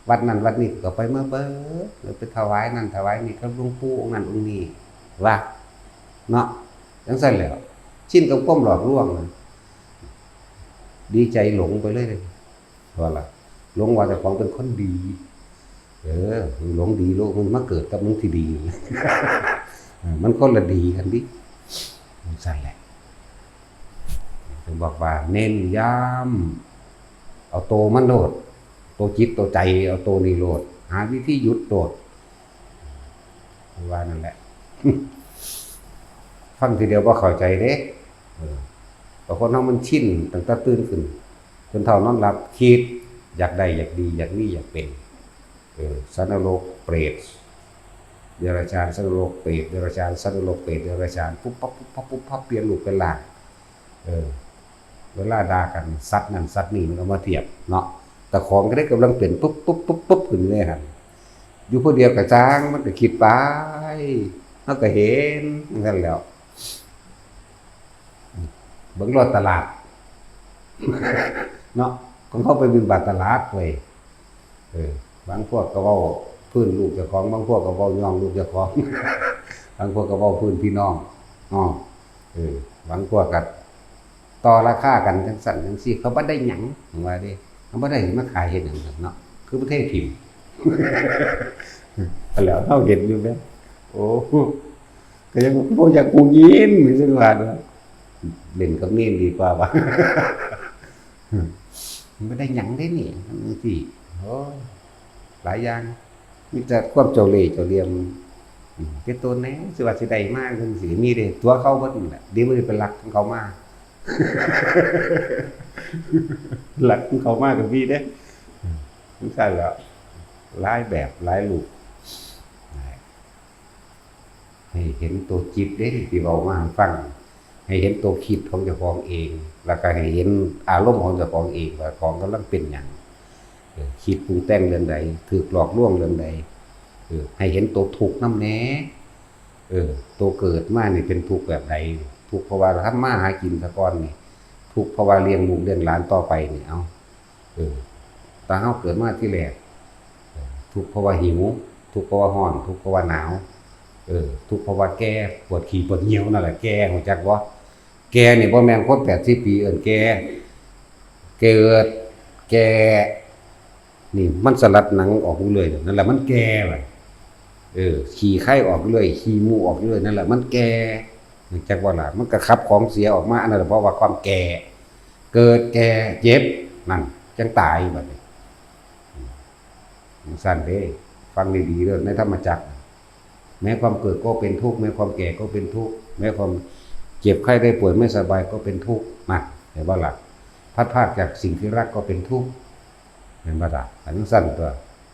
วัดนั้นวัดนี้ก็ไปมาเบิด หรือไปถวายนั่นถวายนี่กับหลวงปู่องค์นั้นองค์นี้ ว่า เนาะ จั่งซั้นแหล้ว ชินกับความหลอกลวงนะ ดีใจหลงไปเลย ว่าล่ะ หลงว่าเจ้าของเป็นคนดี เออ มึงหลงดีโลด มึงมาเกิดกับมึงที่ดี เออ มันคนละดีกันดิ จั่งซั้นแหละ ถึงบอกว่าเน้นย้ำ เอาโตมันโลด โตจิตโตใจ เอาโตนี่โลด หาวิธีหยุดโลด ว่านั่นแหละ ฟังทีเดียวบ่เข้าใจเด้ เออ บางคนเฮามันชินตั้งแต่ตื่นขึ้น จนเฒ่านอนหลับ คิด อยากได้ อยากดี อยากมี อยากเป็น เออ สัตว์นรก เปรต เดรัจฉาน สัตว์นรก เปรต เดรัจฉาน สัตว์นรก เปรต เดรัจฉาน ปุ๊บปั๊บ ปุ๊บปั๊บ ปุ๊บปั๊บ เปลี่ยนรูปเป็นร่าง เออ เวลาด่ากัน สัตว์นั่นสัตว์นี่ มันก็มาเทียบเนาะ แต่ของก็ได้กำลังเป็นปุ๊บปุ๊บปุ๊บปุ๊บขึ้นเลยหั่น อยู่ผู้เดียวก็ซ่าง มันก็คิดไป เฮาก็เห็นจั่งซั้นแหล้ว เบิ่งรอดตลาด เนาะ ของเขาไปบิณฑบาตตลาดเว้ย เออ บางพวกก็เว้าพื้นลูกเจ้าของ บางพวกก็เว้ายองลูกเจ้าของ บางพวกก็เว้าพื้นพี่น้อง อ้อ เออ บางพวกก็ต่อราคากันจั่งซั้นจั่งซี้ เขาบ่ได้หยัง ว่าเด้ เขาบ่ได้มาขายเฮ็ดหยังดอกเนาะ คือประเทศถิ่ม แล้วเฮาเห็นอยู่แม่น โอ้ ก็ยังบ่อยากฮู้ยิน จั่งว่าเนาะ เล่นกับเณรดีกว่าว่ะ มันบ่ได้หยังเด้นี่ จั่งซี้ โอ้ย หลายอย่าง มีแต่ความเจ้าเล่ห์เจ้าเหลี่ยม อืม เฮ็ดโตแหน่ สิว่าสิได้มาจั่งซี้ มีเด้ ตั๋วเขาเบิดนั่นแหละ เดี๋ยวมันสิไปลักของเขามา ลักของเขามาก็มีเด้ อืม จั่งซั้นแหล้ว หลายแบบหลายรูป ให้เห็นตัวจิตเด้ ที่เว้ามาให้ฟัง ให้ ให้เห็นตัวคิดของเจ้าของเอง แล้วก็ให้เห็นอารมณ์ของเจ้าของเอง ว่าของกำลังเป็นหยัง เออ คิดปรุงแต่งเรื่องใด ถูกหลอกลวงเรื่องใด เออ ให้เห็นตัวทุกข์นำแหน่ เออ ตัวเกิดมานี่เป็นทุกข์แบบใด ทุกข์เพราะว่าทำมาหากินซะก่อนนี่ ทุกข์เพราะว่าเลี้ยงลูกเลี้ยงหลานต่อไปนี่ เอ้า เออ ตอนเฮาเกิดมาทีแรก เออ ทุกข์เพราะว่าหิว ทุกข์เพราะว่าร้อน ทุกข์เพราะว่าหนาว เออ ทุกข์เพราะว่าแก่ ปวดขี้ปวดเยี่ยวนั่นแหละ แก่ รู้จักบ่ แก่นี่บ่แม่นคนแปดสิบปีเอิ้นแก่ เกิด แก่ นี่มันสลัดหนังออกอยู่เรื่อย นั่นแหละมันแก่บัด เออ ขี้ไคออกเรื่อย ขี้มูกออกเรื่อย นั่นแหละมันแก่ รู้จักบ่ล่ะ มันก็ขับของเสียออกมา อันนั้นแหละเพราะว่าความแก่ เกิด แก่ เจ็บ นั่น จั่งตายบัดนี้ อืม จั่งซั้นเด้ ฟังดีๆเด้อ ในธรรมจักร แม้ความเกิดก็เป็นทุกข์ แม้ความแก่ก็เป็นทุกข์ แม้ความเจ็บไข้ได้ป่วยไม่สบายก็เป็นทุกข์ นะ เห็นบ่ล่ะ พลัดพรากจากสิ่งที่รักก็เป็นทุกข์ เห็นบ่ล่ะ อันนั้นจั่งซั้นตั๊ว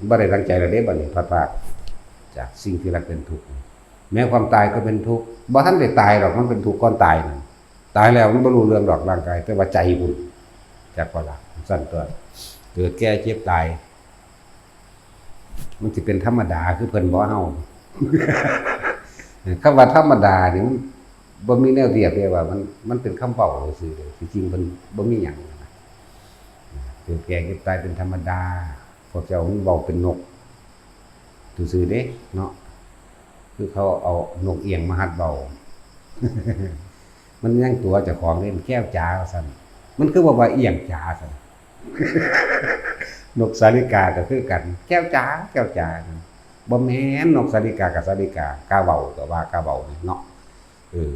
บ่ได้ตั้งใจแล้วเด้ บัดนี้พลัดพรากจากสิ่งที่รักเป็นทุกข์ แม้ความตายก็เป็นทุกข์ บ่ทันได้ตายดอก มันเป็นทุกข์ก่อนตายนั่น ตายแล้วมันบ่รู้เรื่องดอกร่างกาย แต่ว่าใจพุ้น จักบ่ล่ะ จั่งซั้นตั๊ว เกิดแก่เจ็บตาย มันสิเป็นธรรมดาคือเพิ่นบ่ เฮา คำว่าธรรมดานี่มันบ่มีแนวเทียบเด้ว่ามัน มันเป็นคำเว้าซื่อๆเด้ ที่จริงเพิ่นบ่มีหยังนะ เกิดแก่เจ็บตายเป็นธรรมดา พวกเจ้ามันเว้าเป็นนกซื่อๆเด้เนาะ คือเขาเอานกเอี้ยงมาหัดเว้า มันยังตั๋วเจ้าของเด้ แก้วจ๋าว่าซั่น มันคือบ่ว่าเอี้ยงจ๋าซั่น นกสาลิกาก็คือกัน แก้วจ๋า แก้วจ๋า บ่แม่น นกสาลิกากับสาลิกา กาเว้าก็ว่ากาเว้านี่เนาะ เออ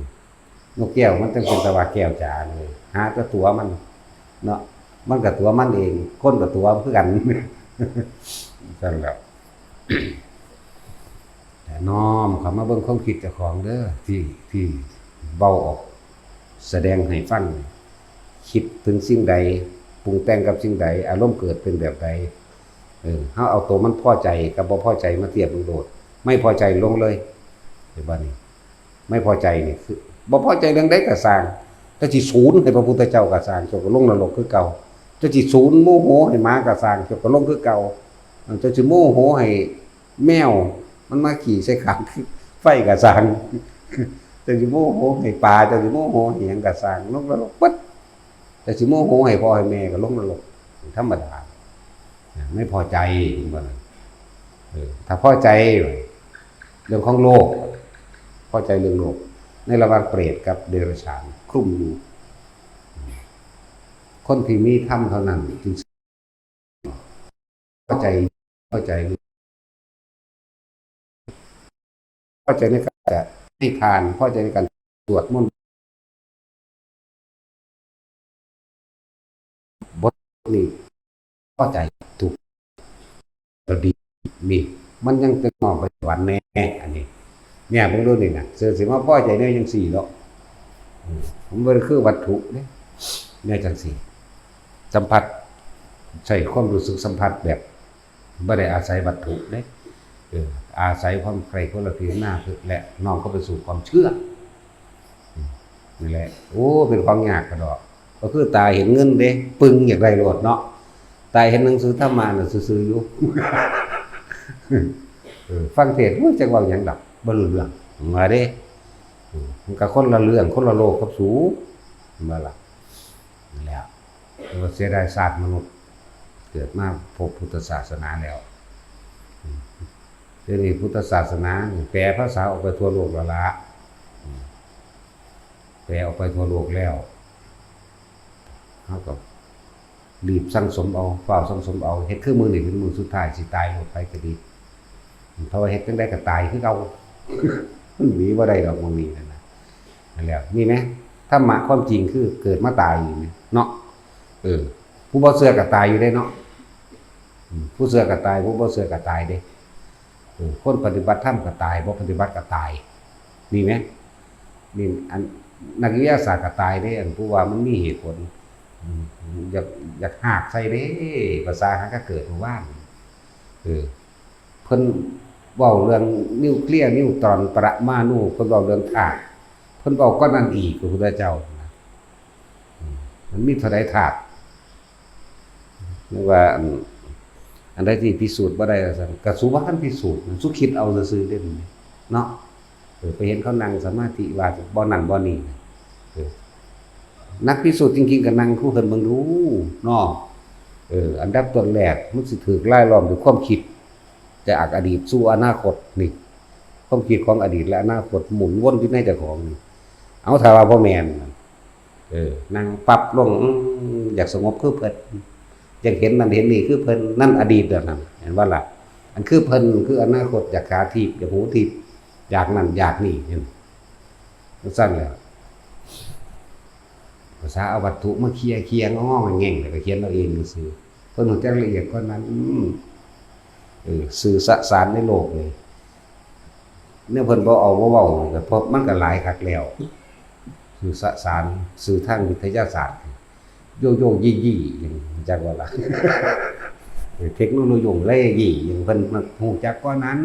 นกแก้วมันจั่งเป็นตาว่าแก้วจ๋าเลย หาแต่ตั๋วมันเนาะ มันก็ตั๋วมันเอง คนก็ตั๋วคือกัน ซั่นแหละ น้อมเข้ามาเบิ่งความคิดเจ้าของเด้อ ที่ ที่เว้าออก แสดงให้ฟัง คิดถึงสิ่งใด ปรุงแต่งกับสิ่งใด อารมณ์เกิดเป็นแบบใด เออ เฮาเอาตัวมันพอใจกับบ่พอใจมาเทียบดูโลด ไม่พอใจลงเลย เห็นบ่นี่ ไม่พอใจนี่คือ บ่พอใจเรื่องใดก็ซ่าง เจ้าสิสูนให้พระพุทธเจ้าก็ซ่าง เจ้าก็ลงนรกคือเก่า เจ้าสิสูนโมโหให้หมาก็ซ่าง เจ้าก็ลงคือเก่า เจ้าสิโมโหให้แมวมันมาขี้ใส่ขันไฟก็ซ่าง เจ้าสิโมโหให้ปลา เจ้าสิโมโหให้หยังก็ซ่าง ลงนรกปึ๊ด เจ้าสิโมโหให้พ่อให้แม่ก็ลงนรก ธรรมดา ไม่พอใจ เห็นบ่ล่ะ เออ ถ้าพอใจ เรื่องของโลก พอใจเรื่องโลก ในระหว่างเปรตกับเดรัจฉานคลุมอยู่ คนที่มีธรรมเท่านั้นจึงพอใจ พอใจ พอใจในการจะให้ทาน พอใจในการสวดมนต์ บทนี้พอใจ ถูก ก็ดี นี่ มันยังจะมองไปสวรรค์แน่ อันนี้ เนี่ย เบิ่งดูนี่นะ เสือสิมาพอใจแนวจั่งซี้เนาะ อืม มันบ่ได้คือวัตถุเด้ แนวจั่งซี้ สัมผัส ใช้ความรู้สึกสัมผัสแบบ บ่ได้อาศัยวัตถุเด้ เออ อาศัยความใคร่ความพิจารณาและน้อมเข้าไปสู่ความเชื่อ อืม นี่แหละ โอ้ เป็นของยากกะดอก ก็คือตาเห็นเงินเด้ ปึงอยากได้โลดเนาะ ตาเห็นหนังสือธรรมะน่ะซื่อๆอยู่ เออ ฟังเทศน์ โอ้ย จักเว้าหยังดอก บ่รู้เรื่อง ว่าเด้ อืม มันก็คนละเรื่อง คนละโลกกับสู เห็นบ่ล่ะ นั่นแหละ แต่ว่าเสียดายชาติมนุษย์ เกิดมาพบพุทธศาสนาแล้ว อืม เดี๋ยวนี้พุทธศาสนานี่แปลภาษาออกไปทั่วโลกแล้วล่ะ อืม แปลออกไปทั่วโลกแล้ว เฮาก็รีบสั่งสมเอา ฟ้าวสั่งสมเอา เฮ็ดคือมื้อนี้เป็นมื้อสุดท้าย สิตายโลด ไผก็ดี เพราะว่าเฮ็ดจั่งใดก็ตายคือเก่า มันหนีบ่ได้ดอก หม่องนี้นั่นน่ะ นั่นแหละ นี่แหม ธรรมะความจริงคือเกิดมาตายอยู่นี่เนาะ เออ ผู้บ่เชื่อก็ตายอยู่เด้เนาะ อืม ผู้เชื่อก็ตาย ผู้บ่เชื่อก็ตายเด้ เออ คนปฏิบัติธรรมก็ตาย บ่ปฏิบัติก็ตาย นี่แหม นี่ อัน นักวิทยาศาสตร์ก็ตายเด้ อันผู้ว่ามันมีเหตุผล อืม อยาก อยากฮากใส่เด้ ภาษาหากะเกิดเมื่อวาน เออ เพิ่นเว้าเรื่องนิวเคลียร์ นิวตรอน ปรมาณู เพิ่นเว้าเรื่องธาตุ เพิ่นเว้าก้อนนั้นอีก พระพุทธเจ้านะ อืม มันมีเท่าใดธาตุ นึกว่าอัน อันใดที่พิสูจน์บ่ได้ว่าซั่น ก็สูบ่ทันพิสูจน์ สูคิดเอาซื่อๆเด้ เนาะ เออ ไปเห็นเขานั่งสมาธิว่าบ่นั่นบ่นี่ เออ นักพิสูจน์จริงๆก็นั่งคู่เพิ่นเบิ่งดูเนาะ เออ อันดับต้นแรกมันสิถูกรายล้อมด้วยความคิด จากอดีตสู่อนาคตนี่ ความคิดของอดีตและอนาคตหมุนวนอยู่ในเจ้าของนี่ เอาถ้าว่าบ่แม่น เออ นั่งปั๊บลง อืม อยากสงบคือเพิ่น อยากเห็นนั่นเห็นนี่คือเพิ่น นั่นอดีตแล้วนั่น เห็นบ่ล่ะ อันคือเพิ่นคืออนาคต อยากตาทิพย์ อยากหูทิพย์ อยากนั่นอยากนี่ เห็น จั่งซั้นแหละ ภาษาเอาวัตถุมาเคลียร์ เคลียร์ งอๆแง่งๆ แล้วก็เขียนเอาเองซื่อ เพิ่นรู้จักละเอียดกว่านั้น อืม เออ สื่อสสารในโลกนี่ เนี่ยเพิ่นบ่เอาบ่เว้านี่ก็เพราะมันก็หลายคักแล้ว สื่อสสาร สื่อทางวิทยาศาสตร์ โยโย่ยี่ยี่ หยังจักว่าล่ะ เทคโนโลยีเลยยี่ หยังเพิ่นมารู้จักกว่านั้น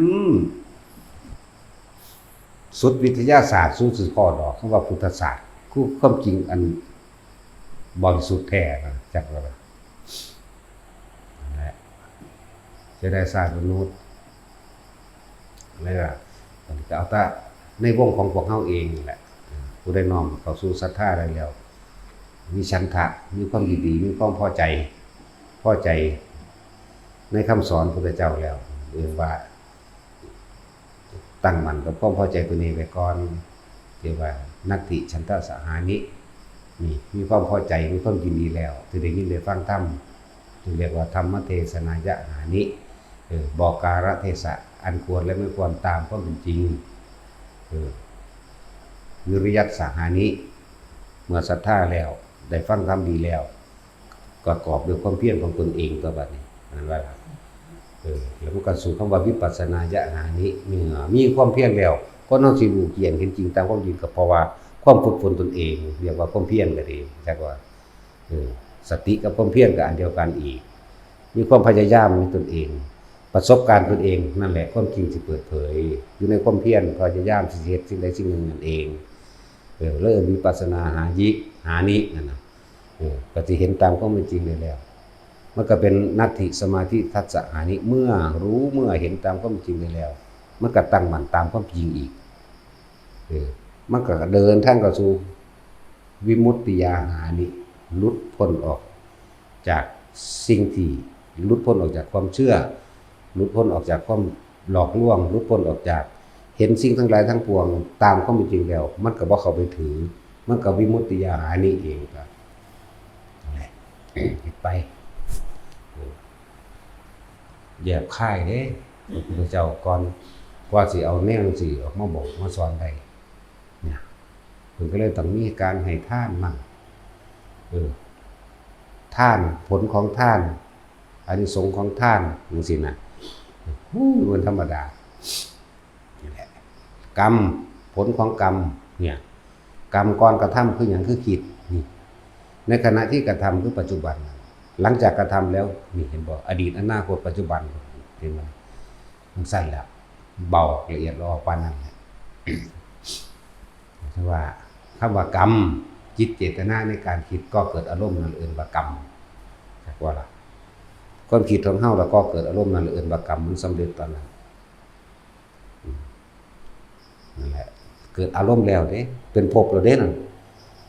สุดวิทยาศาสตร์ สุดสิพ้อดอกคำว่าพุทธศาสตร์ คือความจริงอันบริสุทธิ์แท้นะ จักว่าล่ะ นั่นแหละ เสียดายชาติมนุษย์ แล้วก็ ก็เอาแต่ในวงของพวกเฮาเองนี่แหละ ผู้ใดน้อมเข้าสู่ศรัทธาได้แล้ว มีฉันทะ มีความยินดี มีความพอใจ พอใจในคำสอนพระพุทธเจ้าแล้ว เรียกว่า ตั้งมั่นกับความพอใจตัวนี้ไว้ก่อน เรียกว่า นัตถิฉันทะสหานิ นี่ มีความพอใจ มีความยินดีแล้ว ที่ได้ยินได้ฟังธรรม จึงเรียกว่า ธรรมเทศนายะหานิ เออ บอกกาลเทศะ อันควรและไม่ควรตามความเป็นจริง เออ วิริยัสสหานิ เมื่อศรัทธาแล้ว ได้ฟังธรรมดีแล้ว ประกอบด้วยความเพียรของตนเองตัวบัดนี้ นั่นว่าล่ะ เออ แล้วมันก็สู่คำว่าวิปัสสนายะหานิ เมื่อมีความเพียรแล้ว คนเฮาสิรู้แจ้งเห็นจริงตามความจริง ก็เพราะว่าความฝึกฝนตนเอง เรียกว่าความเพียรก็ดี จักว่า เออ สติกับความเพียรก็อันเดียวกันอีก มีความพยายามในตนเอง ประสบการณ์ตนเอง นั่นแหละความจริงสิเปิดเผย อยู่ในความเพียร พยายามสิเฮ็ดสิ่งใดสิ่งหนึ่งนั่นเอง เออ แล้วเอิ้นวิปัสสนาหายิ หานินั่นน่ะ เออ ก็สิเห็นตามความเป็นจริงได้แล้ว มันก็เป็นนัตถิสมาธิทัสสะหานิ เมื่อรู้เมื่อเห็นตามความจริงได้แล้ว มันก็ตั้งมั่นตามความจริงอีก เออ มันก็เดินทางเข้าสู่วิมุตติยาหานิ หลุดพ้นออกจากสิ่งที่ หลุดพ้นออกจากความเชื่อ หลุดพ้นออกจากความหลอกลวง หลุดพ้นออกจาก เห็นสิ่งทั้งหลายทั้งปวงตามความเป็นจริงแล้ว มันก็บ่เข้าไปถือ มันก็วิมุตติยาหานิเองครับ นั่นแหละ เฮ็ดไป แยบคายเด้ พระพุทธเจ้าก่อน กว่าสิเอาแนวจั่งซี้ออกมาบอกมาสอนได้ เนี่ย เพิ่นก็เลยต้องมีการให้ทานมั่ง เออ ทาน ผลของทาน อานิสงส์ของทาน จั่งซี้นะ โอ้ย มันธรรมดา นี่แหละ กรรม ผลของกรรม เนี่ย กรรมก่อนกระทำคือหยัง คือคิด นี่ ในขณะที่กระทำคือปัจจุบัน หลังจากกระทำแล้ว นี่เห็นบ่ อดีต อนาคต ปัจจุบัน เห็นบ่ จั่งซั้นแหละ เบาละเอียดละออปานนั้นแหละ แต่ว่าคำว่ากรรม จิตเจตนาในการคิดก่อเกิดอารมณ์นั่นเอิ้นว่ากรรม จักว่าล่ะ ความคิดของเฮาแล้วก่อเกิดอารมณ์นั่นเอิ้นว่ากรรม มันสำเร็จตอนนั้น อืม นั่นแหละ เกิดอารมณ์แล้วเด้ เป็นภพแล้วเด้นั่น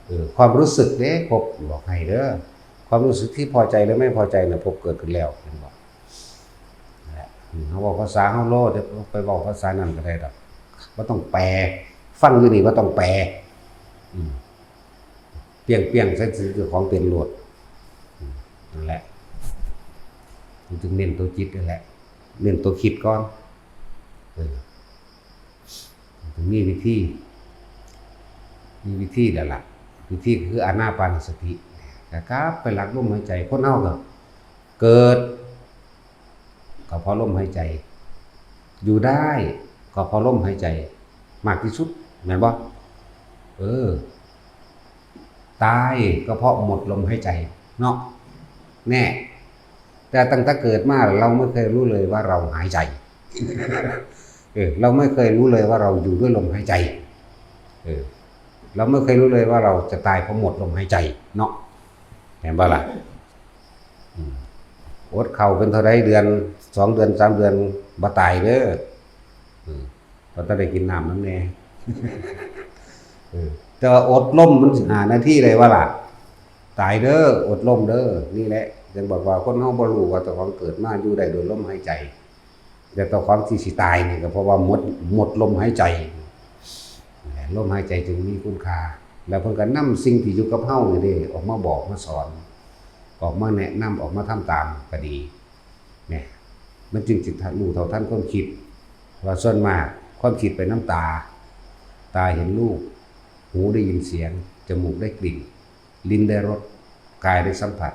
เออ ความรู้สึกเด้ ภพบอกให้เด้อ ความรู้สึกที่พอใจและไม่พอใจน่ะ ภพเกิดขึ้นแล้ว เห็นบ่ นั่นแหละ อืม เฮาเว้าภาษาเฮาโลด เดี๋ยวไปเว้าภาษานั้นก็ได้ดอก บ่ต้องแปล ฟังอยู่นี่บ่ต้องแปล อืม เปรี้ยงๆ ใส่ซื่อๆ ของเป็นโลด อืม นั่นแหละ มันจึงเน้นตัวจิตนั่นแหละ เน้นตัวคิดก่อน เออ มันมีวิธี มีวิธีแล้วล่ะ วิธีคืออานาปานสติ ก็กลับไปหลักลมหายใจ คนเฮาก็เกิด ก็เพราะลมหายใจ อยู่ได้ ก็เพราะลมหายใจ มากที่สุด แม่นบ่ เออ ตายก็เพราะหมดลมหายใจ เนาะ แน่ แต่ตั้งแต่เกิดมาเราไม่เคยรู้เลยว่าเราหายใจ เออ เราไม่เคยรู้เลยว่าเราอยู่ด้วยลมหายใจ เออ เราไม่เคยรู้เลยว่าเราจะตายเพราะหมดลมหายใจเนาะ เห็นปะล่ะ อืม อดข้าวเป็นเท่าใดเดือน สองเดือน สามเดือน บ่ตายเด้อ อืม บ่ทันได้กินน้ำนำแหน่ เออ แต่ว่าอดลมมันสิห้านาทีได้วะล่ะ ตายเด้อ อดลมเด้อ นี่แหละ จั่งบอกว่าคนเฮาบ่รู้ว่าเจ้าของเกิดมาอยู่ได้โดยลมหายใจ แต่เจ้าของที่สิตายนี่ก็เพราะว่าหมด หมดลมหายใจ ลมหายใจจึงมีคุณค่า แล้วเพิ่นก็นำสิ่งที่อยู่กับเฮานี่เด้ ออกมาบอกมาสอน ออกมาแนะนำ ออกมาทำตามก็ดี เนี่ย มันจึงสิรู้เท่าทันความคิด ว่าส่วนมากความคิดไปนำตา ตาเห็นรูป หูได้ยินเสียง จมูกได้กลิ่น ลิ้นได้รส กายได้สัมผัส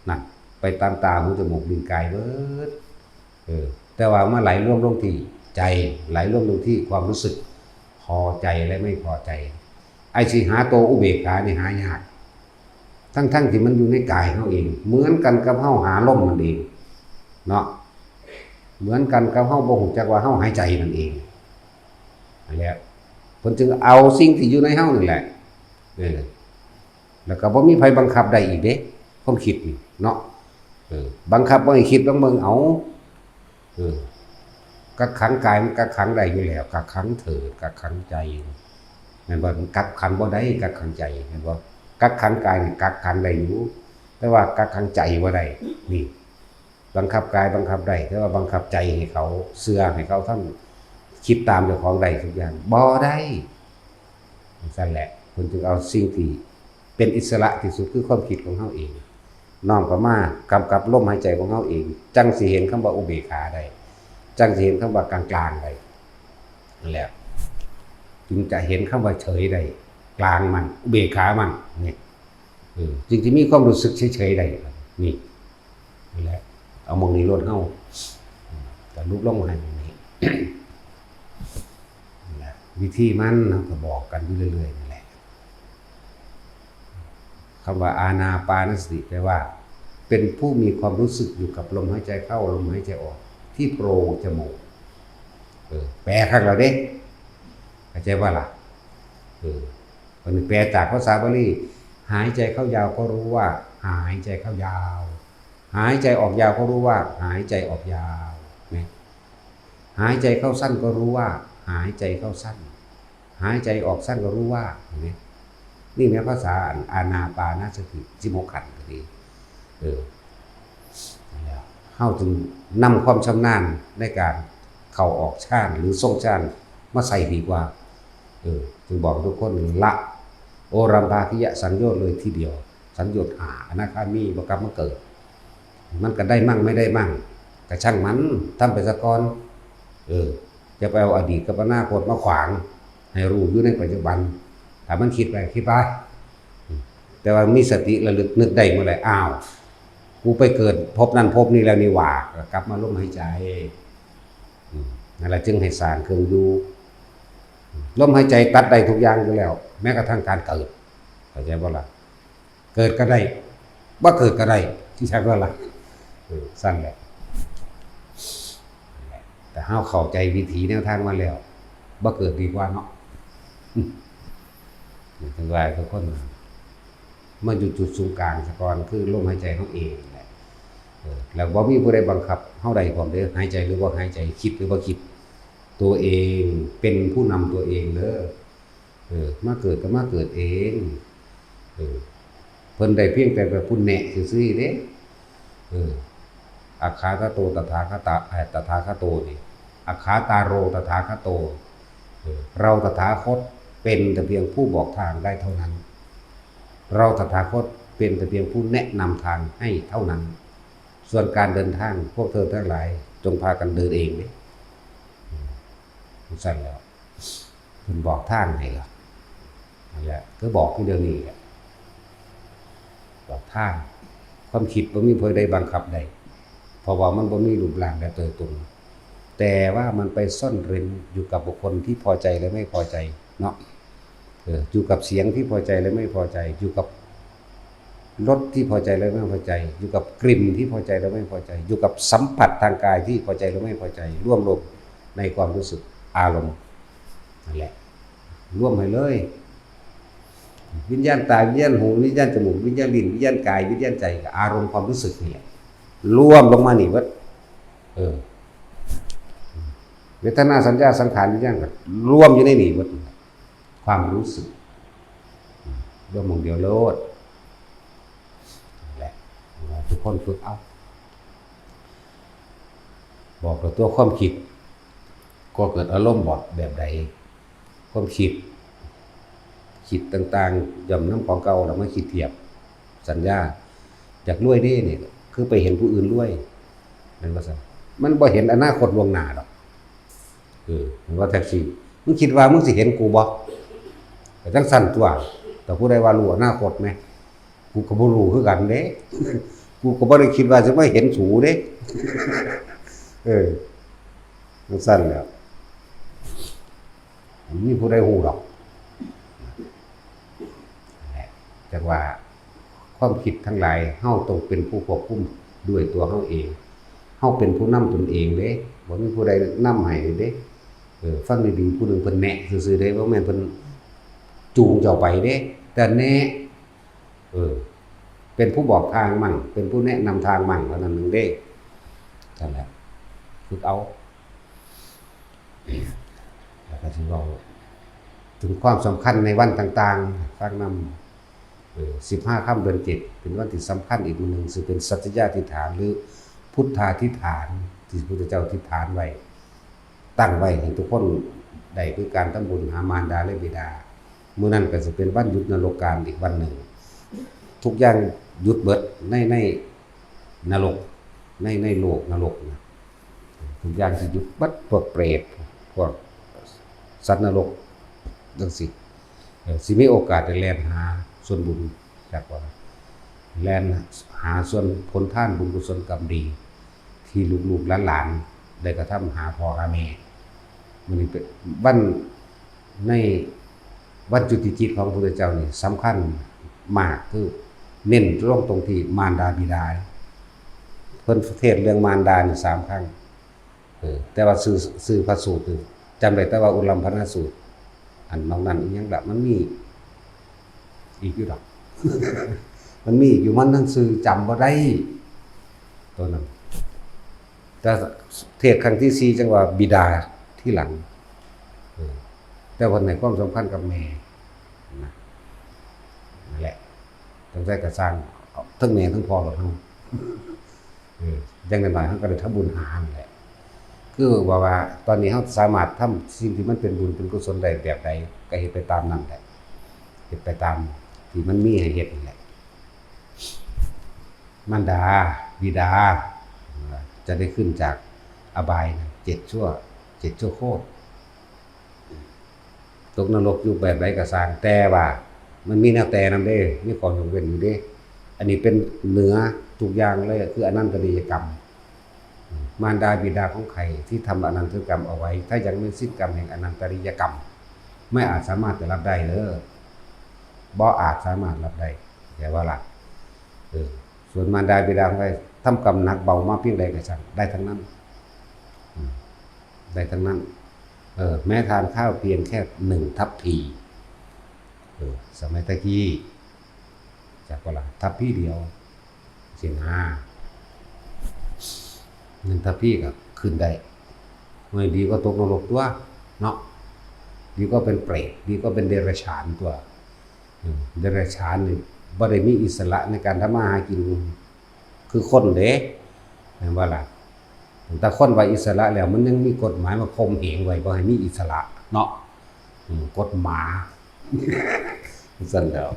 นั่น ไปตามตา หู จมูก ลิ้น กายเบิด เออ แต่ว่ามาไหลรวมลงที่ใจ ไหลรวมลงที่ความรู้สึก พอใจและไม่พอใจ ไอ้สิหาตัวอุเบกขานี่หายาก ทั้งๆที่มันอยู่ในกายเฮาเอง เหมือนกันกับเฮาหาลมนั่นเอง เนาะ เหมือนกันกับเฮาบ่ฮู้จักว่าเฮาหายใจนั่นเอง นั่นแหละ เพิ่นจึงเอาสิ่งที่อยู่ในเฮานั่นแหละ เออ แล้วก็บ่มีไผบังคับได้อีกเด้ ความคิดนี่เนาะ เออ บังคับบ่ให้คิด ลองเบิ่งเอา เออ กักขังกายมันกักขังได้อยู่แล้ว กักขังเถิด กักขังใจ แม่นบ่ กักขังบ่ได้ กักขังใจ แม่นบ่ กักขังกายนี่กักขังได้อยู่ แต่ว่ากักขังใจบ่ได้ นี่ บังคับกายบังคับได้ แต่ว่าบังคับใจให้เขาเชื่อ ให้เขาทำ คิดตามเจ้าของได้ทุกอย่าง บ่ได้ จั่งซั้นแหละ เพิ่นจึงเอาสิ่งที่เป็นอิสระที่สุดคือความคิดของเฮาเอง น้อมเข้ามากำกับลมหายใจของเฮาเอง จั่งสิเห็นคำว่าอุเบกขาได้ จั่งสิเห็นคำว่ากลางๆได้ นั่นแหละ จึงจะเห็นคำว่าเฉยได้ กลางมัน อุเบกขามัน นี่ เออ จึงสิมีความรู้สึกเฉยๆได้ นี่ นั่นแหละ เอาหม่องนี้โลดเฮา อืม สรุปลงให้หม่องนี้ นั่นแหละ วิธีมันเฮาก็บอกกันอยู่เรื่อยๆนั่นแหละ คำว่าอานาปานสติแปลว่า เป็นผู้มีความรู้สึกอยู่กับลมหายใจเข้า ลมหายใจออก ที่โพรงจมูก เออ แปลคักแล้วเด้ เข้าใจบ่ล่ะ เออ มันแปลจากภาษาบาลี หายใจเข้ายาวก็รู้ว่าหายใจเข้ายาว หายใจออกยาวก็รู้ว่าหายใจออกยาว เนี่ย หายใจเข้าสั้นก็รู้ว่าหายใจเข้าสั้น หายใจออกสั้นก็รู้ว่า เห็นไหม นี่แม่นภาษาอานาปานสติสิบหกขันธ์ก็ดี เออ เฮาจึงนำความชำนาญในการเข้าออกฌานหรือทรงฌานมาใส่ดีกว่า เออ จึงบอกทุกคนละโอรัมภากิยสังโยชน์เลยทีเดียว สังโยชน์ห้า อนาคามีบ่กลับมาเกิด มันก็ได้มั่งไม่ได้มั่ง ก็ช่างมัน ทำไปซะก่อน เออ อย่าไปเอาอดีตกับอนาคตมาขวาง ให้รู้อยู่ในปัจจุบัน ถ้ามันคิดไปคิดไป แต่ว่ามีสติระลึกนึกได้เมื่อไหร่ อ้าว กูไปเกิดภพนั้นภพนี้แล้วนี่หว่า ก็กลับมาลมหายใจ อืม นั่นแหละจึงให้สร้างเครื่องอยู่ ลมหายใจตัดได้ทุกอย่างอยู่แล้ว แม้กระทั่งการเกิด เข้าใจบ่ล่ะ เกิดก็ได้ บ่เกิดก็ได้ ที่ใช่บ่ล่ะ เออ ซั่นแหละ แต่เฮาเข้าใจวิธีแนวทางมาแล้ว บ่เกิดดีกว่าเนาะ อืม ถึงว่าทุกคน มาอยู่จุดศูนย์กลางซะก่อน คือลมหายใจเฮาเองแหละ เออ แล้วบ่มีผู้ใดบังคับเฮาได้พร้อมเด้อ หายใจหรือบ่หายใจ คิดหรือบ่คิด ตัวเองเป็นผู้นำตัวเองเด้อ เออ มาเกิดก็มาเกิดเอง เออ เพิ่นได้เพียงแต่เป็นผู้แนะซื่อๆเด้ เออ อักขาตะโตตถาคตะ เอ่อ ตถาคโตนี่ อักขาตาโรตถาคโต เออ เราตถาคตเป็นแต่เพียงผู้บอกทางได้เท่านั้น เราตถาคตเป็นแต่เพียงผู้แนะนำทางให้เท่านั้น ส่วนการเดินทางพวกเธอทั้งหลายจงพากันเดินเองเด้ อืม ซั่นแล้ว เพิ่นบอกทางให้ล่ะ นั่นแหละ คือบอกที่เดี๋ยวนี้แหละ บอกทาง ความคิดบ่มีผู้ใดบังคับได้ เพราะว่ามันบ่มีรูปร่างและตัวตน แต่ว่ามันไปซ่อนเร้นอยู่กับบุคคลที่พอใจและไม่พอใจเนาะ เออ อยู่กับเสียงที่พอใจและไม่พอใจ อยู่กับรสที่พอใจและไม่พอใจ อยู่กับกลิ่นที่พอใจและไม่พอใจ อยู่กับสัมผัสทางกายที่พอใจและไม่พอใจ รวมลงในความรู้สึกอารมณ์ นั่นแหละ รวมให้เลย วิญญาณตา วิญญาณหู วิญญาณจมูก วิญญาณลิ้น วิญญาณกาย วิญญาณใจ กับอารมณ์ความรู้สึกนี่แหละ รวมลงมานี่เบิด เออ เวทนา สัญญา สังขาร วิญญาณ ก็รวมอยู่ในนี่เบิด ความรู้สึก รวมหม่องเดียวโลด นั่นแหละ ทุกคนฝึกเอา บอกกับตัวความคิด ก็เกิดอารมณ์บอกแบบใด ความคิด คิดต่างๆ ย่อมนำของเก่าแล้วมาคิดเทียบ สัญญา อยากรวยเด้นี่ คือไปเห็นผู้อื่นรวย แม่นบ่ซั่น มันบ่เห็นอนาคตล่วงหน้าดอก เออ มันว่าแท็กซี่ มึงคิดว่ามึงสิเห็นกูบ่ ก็จั่งซั่นตั๊ว แต่ผู้ใดว่ารู้อนาคตแหม กูก็บ่รู้คือกันเด้ กูก็บ่ได้คิดว่าสิมาเห็นสูเด้ เออ จั่งซั่นแหล้ว บ่มีผู้ใดรู้ดอก จั่งว่าความคิดทั้งหลาย เฮาต้องเป็นผู้ควบคุมด้วยตัวเฮาเอง เฮาเป็นผู้นำตนเองเด้ บ่มีผู้ใดนำให้เด้ เออ ฟังดีๆ ผู้หนึ่งเพิ่นแนะซื่อๆ เด้ บ่แม่นเพิ่นจูงเจ้าไปเด้ แต่แนะ เออ เป็นผู้บอกทางมั่ง เป็นผู้แนะนำทางมั่งเท่านั้นหนึ่งเด้ นั่นแหละ ฝึกเอา แล้วก็สิเว้าถึงความสำคัญในวันต่างๆ ฟังนำ เออ สิบห้าค่ำเดือนเจ็ด เป็นวันที่สำคัญอีกมื้อหนึ่ง ซึ่งเป็นสัจจยาธิษฐาน หรือพุทธาธิษฐาน ที่พระพุทธเจ้าอธิษฐานไว้ ตั้งไว้ให้ทุกคนได้ คือการทำบุญหามารดาและบิดา มื้อนั้นก็สิเป็นวันหยุดนรกกาลอีกวันหนึ่ง ทุกอย่างหยุดเบิดใน ในนรก ใน ในโลกนรกนะ ทุกอย่างสิหยุดเบิด พวกเปรต พวกสัตว์นรกจั่งซี้ เออ สิมีโอกาสได้แล่นหาส่วนบุญ จักว่า แล่นหาส่วนผลทานบุญกุศลกรรมดี ที่ลูกๆหลานๆได้กระทำหาพ่อหาแม่ มื้อนี้เป็นวัน ในวันจุติจิตของพระพุทธเจ้านี่สำคัญมาก คือเน้นลงตรงที่มารดาบิดา เพิ่นเทศน์เรื่องมารดานี่สามครั้ง เออ แต่ว่าชื่อ ชื่อพระสูตรนี่จำได้แต่ว่าอุลัมพนสูตร อันนอกนั้นอีหยังละ มันมีอีกอยู่ดอก มันมีอีกอยู่ มันหนังสือจำบ่ได้ ตัวนั้น แต่เทศน์ครั้งที่สี่จั่งว่าบิดาที่หลัง เออ แต่เพิ่นให้ความสำคัญกับแม่นะ นั่นแหละ จั่งใดก็ซ่าง เอาทั้งแม่ทั้งพ่อโลดเฮา เออ อย่างน้อยๆเฮาก็ได้ทำบุญหานั่นแหละ คือว่า ว่าตอนนี้เฮาสามารถทำสิ่งที่มันเป็นบุญเป็นกุศลได้แบบใด ก็เฮ็ดไปตามนั้นแหละ เฮ็ดไปตามที่มันมีให้เฮ็ดนั่นแหละ มารดา บิดา จะได้ขึ้นจากอบายนะ เจ็ดชั่ว เจ็ดชั่วโคตร ตกนรกอยู่แบบใดก็ซ่าง แต่ว่ามันมีแนวแต่นำเด้ มีข้อยกเว้นอยู่เด้ อันนี้เป็นเหนือทุกอย่างเลย คืออนันตริยกรรม มารดาบิดาของใครที่ทำอนันตริยกรรมเอาไว้ ถ้ายังไม่สิ้นกรรมแห่งอนันตริยกรรม ไม่อาจสามารถจะรับได้เด้อ บ่อาจสามารถรับได้ แต่ว่าล่ะ เออ ส่วนมารดาบิดาของใครทำกรรมหนักเบามาเพียงใดก็ช่าง ได้ทั้งนั้น อืม ได้ทั้งนั้น เออ แม้ทานข้าวเพียงแค่หนึ่งทัพพี เออ สมัยตะกี้ จักว่าล่ะ ทัพพีเดียว สินะ หนึ่งทัพพีก็ขึ้นได้ ไม่ดีก็ตกนรกตั๊ว เนาะ ดีก็เป็นเปรต ดีก็เป็นเดรัจฉานตั๊ว อืม เดรัจฉานนี่บ่ได้มีอิสระในการทำมาหากิน คือคนเด้ แม่นบ่ล่ะ แต่คนว่าอิสระแล้ว มันยังมีกฎหมายมาข่มเหงไว้ บ่ให้มีอิสระเนาะ อืม กฎหมา ซั่นแหล้ว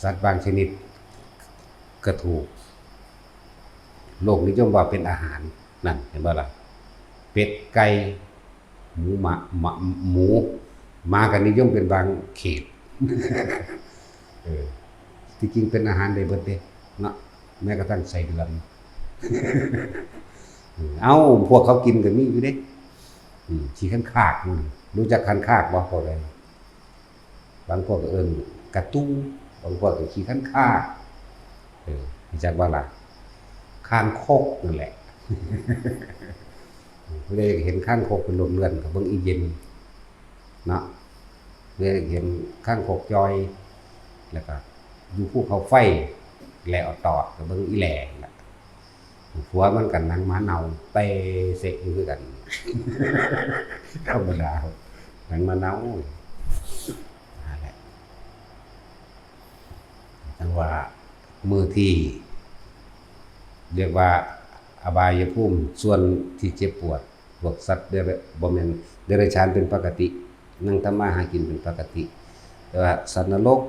สัตว์บางชนิดก็ถูกโลกนิยมว่าเป็นอาหาร นั่น เห็นบ่ล่ะ เป็ด ไก่ หมู หมา หมา หมู หมาก็นิยมเป็นบางเขต เออ ที่จริงเป็นอาหารได้เบิดเด้ เนาะ แม้กระทั่งไส้เดือน เอ้า พวกเขากินก็มีอยู่เด้ อืม ขี้คันคาก อืม รู้จักคันคากบ่ พวกนั้น บางพวกก็เอิ้นกะตู้ บางพวกก็ขี้คันคาก เออ รู้จักบ่ล่ะ คางคกนั่นแหละ ผู้ใดอยากเห็นคางคกเป็นลมเลือนก็เบิ่งอีเย็น เนาะ เวียเห็นคางคกจ่อย แล้วก็อยู่ภูเขาไฟ แล่เอาตอดก็เบิ่งอีแหล่นั่นล่ะ ผัวมันก็หนังหมาเน่าเตะเสะอยู่คือกัน ธรรมดา หนังหมาเน่า นั่นแหละ จั่งว่ามื้อที่ เรียกว่าอบายภูมิส่วนที่เจ็บปวด พวกสัตว์เดรัจ- บ่แม่น เดรัจฉานเป็นปกติ นั่งทำมาหากินเป็นปกติ แต่ว่าสัตว์นรก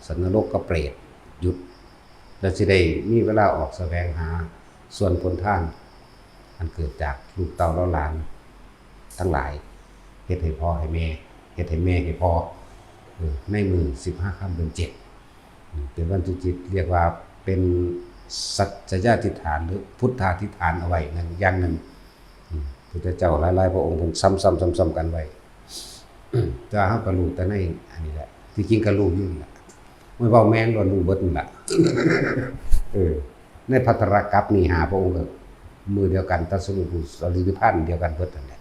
สัตว์นรกกับเปรตหยุด แล้วสิได้มีเวลาออกแสวงหาส่วนผลทาน อันเกิดจากลูกเต้าเหล่าหลานทั้งหลาย เฮ็ดให้พ่อให้แม่ เฮ็ดให้แม่ให้พ่อ เออ ในมื้อสิบห้าค่ำเดือนเจ็ด อืม เป็นวันที่เจ็ด เรียกว่าเป็นสัจจยาธิษฐาน หรือพุทธาธิษฐานเอาไว้นั่นอย่างหนึ่ง อืม พุทธเจ้าหลายๆพระองค์เพิ่นซ้ำๆๆๆกันไว้ แต่เฮาก็รู้แต่ในอันนี้แหละ ที่จริงก็รู้อยู่นี่แหละ มันเว้าแม่นล้วนรู้เบิดนั่นแหละ เออ ในภัททรกัปปะนี่ห้าพระองค์ก็มื้อเดียวกัน ตรัสรู้ผู้สรีริพันธ์เดียวกันเบิดนั่นแหละ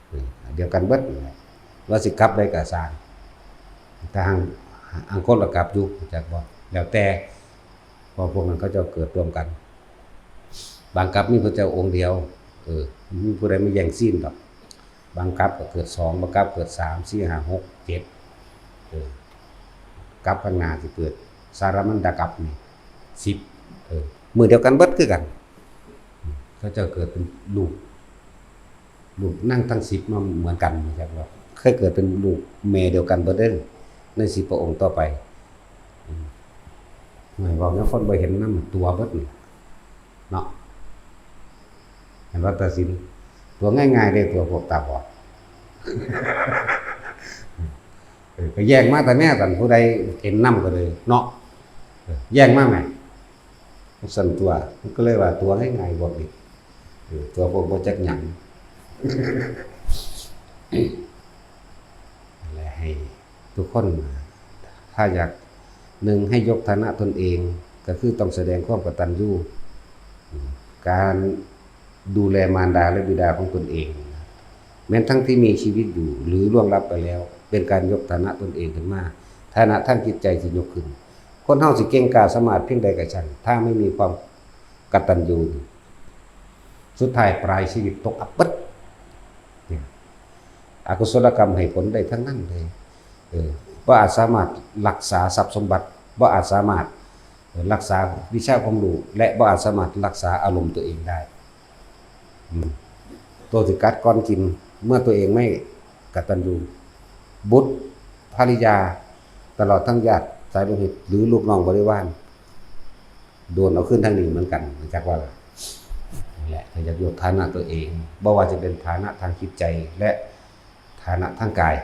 เออ เดียวกันเบิดนั่นแหละ ว่าสิกัปปะใดก็ซ่าง แต่หาง หางคนละกัปปะอยู่ จักบ่ แล้วแต่ เพราะพวกนั้นเขาเจ้าเกิดร่วมกัน บางกัปปะมีพระเจ้าองค์เดียว เออ บ่มีผู้ใดมาแย่งซีนดอก บางกัปปะก็เกิดสอง บางกัปปะเกิดสาม สี่ ห้า หก เจ็ด เออ กัปปะข้างหน้าสิเกิด สารามันดากัปปะนี่ สิบ เออ มื้อเดียวกันเบิดคือกัน เขาเจ้าเกิดเป็นลูก ลูกนางทั้งสิบมาเหมือนกัน จักว่า เคยเกิดเป็นลูกแม่เดียวกันเบิดเด้อ ในสิบพระองค์ต่อไป อืม ไม่บอกนะ คนบ่เห็นนำตัวเบิดนี่ เนาะ เห็นว่าตัดสิน ตัวง่ายๆเด้ ตัวพวกตาบอด เออ ก็แย่งมาแต่แม่กัน ผู้ใดเห็นนำก็เลย เนาะ เออ แย่งมาแหม สั่นตัว มันก็เลยว่าตัวง่ายๆพวกนี้ เออ ตัวพวกบ่จักหยัง และให้ทุกคน ถ้าอยาก หนึ่ง ให้ยกฐานะตนเอง ก็คือต้องแสดงความกตัญญู การดูแลมารดาและบิดาของตนเอง แม้นทั้งที่มีชีวิตอยู่ หรือล่วงลับไปแล้ว เป็นการยกฐานะตนเองขึ้นมา ฐานะทางจิตใจสิยกขึ้น คนเฮาสิเก่งกล้าสามารถเพียงใดก็ช่าง ถ้าไม่มีความกตัญญู สุดท้ายปลายชีวิตตกอับเบิด เนี่ย อกุศลกรรมให้ผลได้ทั้งนั้นเลย เออ บ่อาจสามารถรักษาทรัพย์สมบัติ บ่อาจสามารถ เอ่อ รักษาวิชาความรู้ และบ่อาจสามารถรักษาอารมณ์ตัวเองได้ อืม ตัวสิกัดก่อนกิน เมื่อตัวเองไม่กตัญญู บุตร ภริยา ตลอดทั้งญาติสายโลหิต หรือลูกน้องบริวาร โดนเอาขึ้นทางนี้เหมือนกัน จักว่าล่ะ นั่นแหละ ก็อยากยกฐานะตัวเอง บ่ว่าจะเป็นฐานะทางจิตใจ และฐานะทางกาย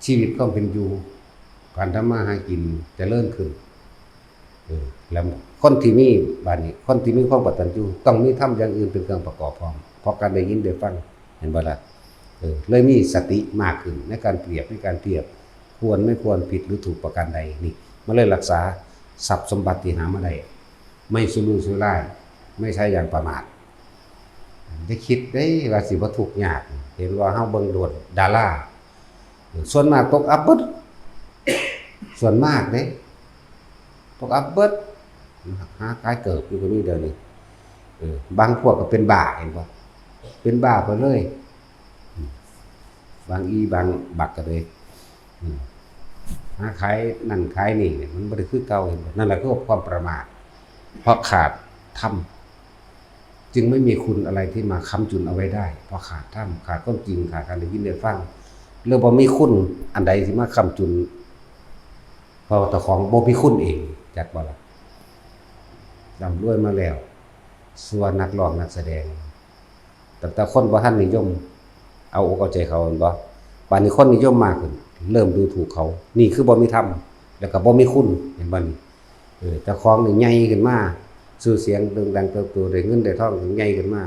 ชีวิตความเป็นอยู่ การทำมาหากินเจริญขึ้น เออ แล้วคนที่มี บาดนี้ คนที่มีความกตัญญู ต้องมีธรรมอย่างอื่นเป็นเครื่องประกอบพร้อม เพราะการได้ยินได้ฟัง เห็นบ่ล่ะ เออ เลยมีสติมากขึ้นในการเปรียบ ในการเทียบ ควรไม่ควร ผิดหรือถูกประการใด นี่ มันเลยรักษาทรัพย์สมบัติที่หามาได้ ไม่สุรุ่ยสุร่าย ไม่ใช้อย่างประมาท อย่าคิดเด้ว่าสิบ่ทุกข์ยาก เห็นว่าเฮาเบิ่งโลดดารา ส่วนมากตกอับเบิด ส่วนมากเด้ ตกอับเบิด หาขายเกิบอยู่ก็มีเดี๋ยวนี้ เออ บางพวกก็เป็นบ้า เห็นบ่ เป็นบ้าไปเลย อืม บางอีบางบักก็เลย อืม หาขายนั่นขายนี่เนี่ย มันบ่ได้คือเก่า เห็นบ่ นั่นแหละคือความประมาท เพราะขาดธรรม จึงไม่มีคุณอะไรที่มาค้ำจุนเอาไว้ได้ เพราะขาดธรรม ขาดความจริง ขาดการได้ยินได้ฟัง แล้วบ่มีคุณอันใดที่มาค้ำจุน เพราะว่าเจ้าของบ่มีคุณเอง จักบ่ล่ะ ร่ำรวยมาแล้ว ส่วนนักร้องนักแสดง ตั้งแต่คนบ่ทันนิยม เอาอกเอาใจเขา แม่นบ่ บาดนี้คนนิยมมากขึ้น เริ่มดูถูกเขา นี่คือบ่มีธรรม แล้วก็บ่มีคุณ เห็นบ่นี่ เออ เจ้าของนี่ใหญ่ขึ้นมา ชื่อเสียงโด่งดังเติบโต ได้เงินได้ทองใหญ่ขึ้นมา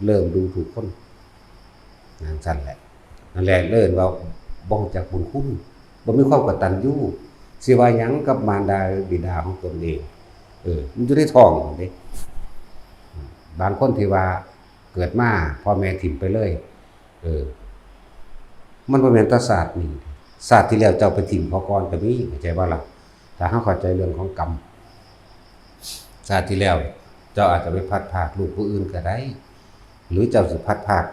เริ่มดูถูกคน จั่งซั้นแหละ นั่นแหละ เอิ้นว่าบ่รู้จักบุญคุณ บ่มีความกตัญญู สิว่าหยังกับมารดาบิดาของตนเอง เออ มันอยู่ในท้องนั่นเด้ บางคนที่ว่าเกิดมาพ่อแม่ถิ่มไปเลย เออ มันบ่แม่นแต่ชาตินี้ ชาติที่แล้วเจ้าไปถิ่มเขาก่อนก็มี เข้าใจบ่ล่ะ ถ้าเฮาเข้าใจเรื่องของกรรม ชาติที่แล้วเจ้าอาจจะไปพลัดพรากลูกผู้อื่นก็ได้ หรือเจ้าสิพลัดพราก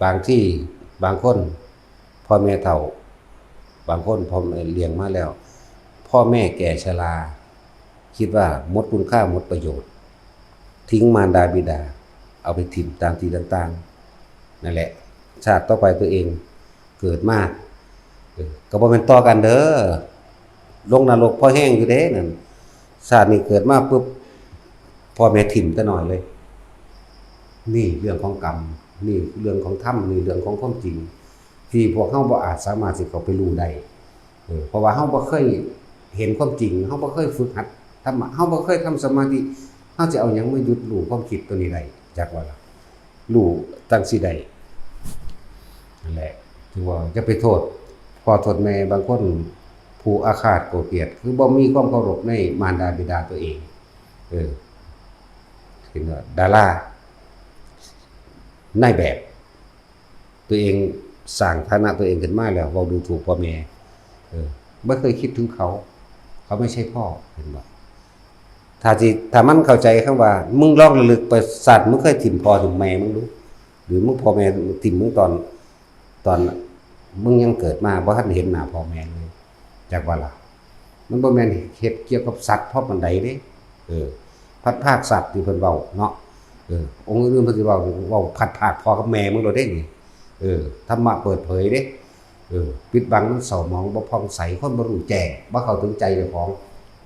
บางที่ บางคน พ่อแม่เฒ่า บางคนพ่อแม่เลี้ยงมาแล้ว พ่อแม่แก่ชรา คิดว่าหมดคุณค่าหมดประโยชน์ ทิ้งมารดาบิดา เอาไปถิ่มตามที่ต่างๆ นั่นแหละ ชาติต่อไปตัวเองเกิดมา เออ ก็บ่แม่นต่อกันเด้อ ลงนรกพอแฮงอยู่เด้นั่น ชาตินี้เกิดมาปุ๊บ พ่อแม่ถิ่มแต่น้อยเลย นี่เรื่องของกรรม นี่เรื่องของธรรม นี่เรื่องของความจริง ที่พวกเฮาบ่อาจสามารถสิเข้าไปรู้ได้ เออ เพราะว่าเฮาบ่เคยเห็นความจริง เฮาบ่เคยฝึกหัดธรรมะ เฮาบ่เคยทำสมาธิ เฮาสิเอาหยังมาหยุดรู้ความคิดตัวนี้ได้ จักว่าล่ะ รู้จั่งซี้ได้ นั่นแหละ ถือว่าอย่าไปโทษพ่อโทษแม่ บางคนผู้อาฆาตโกรธเกลียด คือบ่มีความเคารพในมารดาบิดาตัวเอง เออ เห็นว่าดารา นายแบบ ตัวเองสร้างฐานะตัวเองขึ้นมาแล้ว เว้าดูถูกพ่อแม่ เออ บ่เคยคิดถึงเขา เขาไม่ใช่พ่อ เห็นบ่ ถ้าสิ ถ้ามันเข้าใจคำว่า มึงลองระลึกไป ชาติมึงเคยถิ่มพ่อถิ่มแม่มึงดู หรือมึงพ่อแม่ถิ่มมึงตอน ตอนมึงยังเกิดมาบ่ทันเห็นหน้าพ่อแม่เลย จักว่าล่ะ มันบ่แม่นเฮ็ดเกี่ยวกับสัตว์พอปานใดเด้ เออ พลัดพรากสัตว์ที่เพิ่นเว้าเนาะ เออ องค์อื่นเพิ่นสิเว้า เว้าพลัดพรากพ่อกับแม่มึงโลดเด้นี่ เออ ธรรมะเปิดเผยเด้ เออ ปิดบังมันเศร้าหมอง บ่ผ่องใส คนบ่รู้แจ้ง บ่เข้าถึงใจเจ้าของ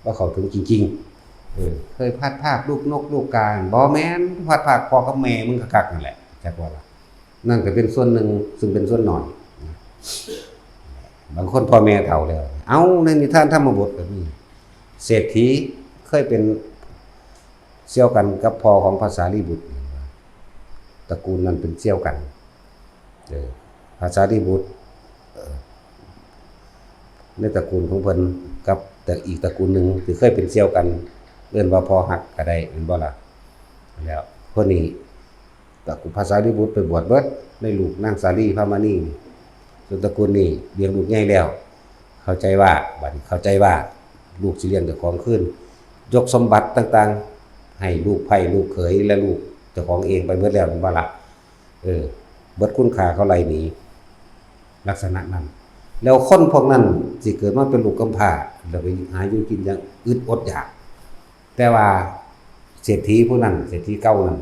บ่เข้าถึงจริงๆ เออ เคยพลัดพรากลูกนกลูกกา บ่แม่น พลัดพรากพ่อกับแม่มึงคักๆ นั่นแหละ จักว่าล่ะ นั่นก็เป็นส่วนหนึ่ง ซึ่งเป็นส่วนน้อยนะ บางคนพ่อแม่เฒ่าแล้ว เอ้า ในนิทานธรรมบทก็มี เศรษฐีเคยเป็นเสี่ยวกันกับพ่อของพระสารีบุตร ตระกูลนั้นเป็นเสี่ยวกัน เออ พระสารีบุตร เออ ในตระกูลของเพิ่นกับแต่อีกตระกูลหนึ่งที่เคยเป็นเสี่ยวกัน เอิ้นว่าพ่อฮักก็ได้ แม่นบ่ล่ะ แล้วคนนี้ ตระกูลพระสารีบุตรไปบวชเบิด ในลูกนางสาลีพระมณีนี่ ส่วนตระกูลนี้เลี้ยงลูกใหญ่แล้ว เข้าใจว่า บัดนี้เข้าใจว่า ลูกสิเลี้ยงเจ้าของคืน ยกสมบัติต่างๆ ให้ลูกใภ้ลูกเขยและลูกเจ้าของเองไปเบิดแล้ว แม่นบ่ล่ะ เออ เบิดคุณค่าเขาไล่หนี ลักษณะนั้น แล้วคนพวกนั้นสิเกิดมาเป็นลูกกำพร้า แล้วไปหาอยู่กินอย่างอึดอดอยาก แต่ว่าเศรษฐีผู้นั้น เศรษฐีเก่านั้น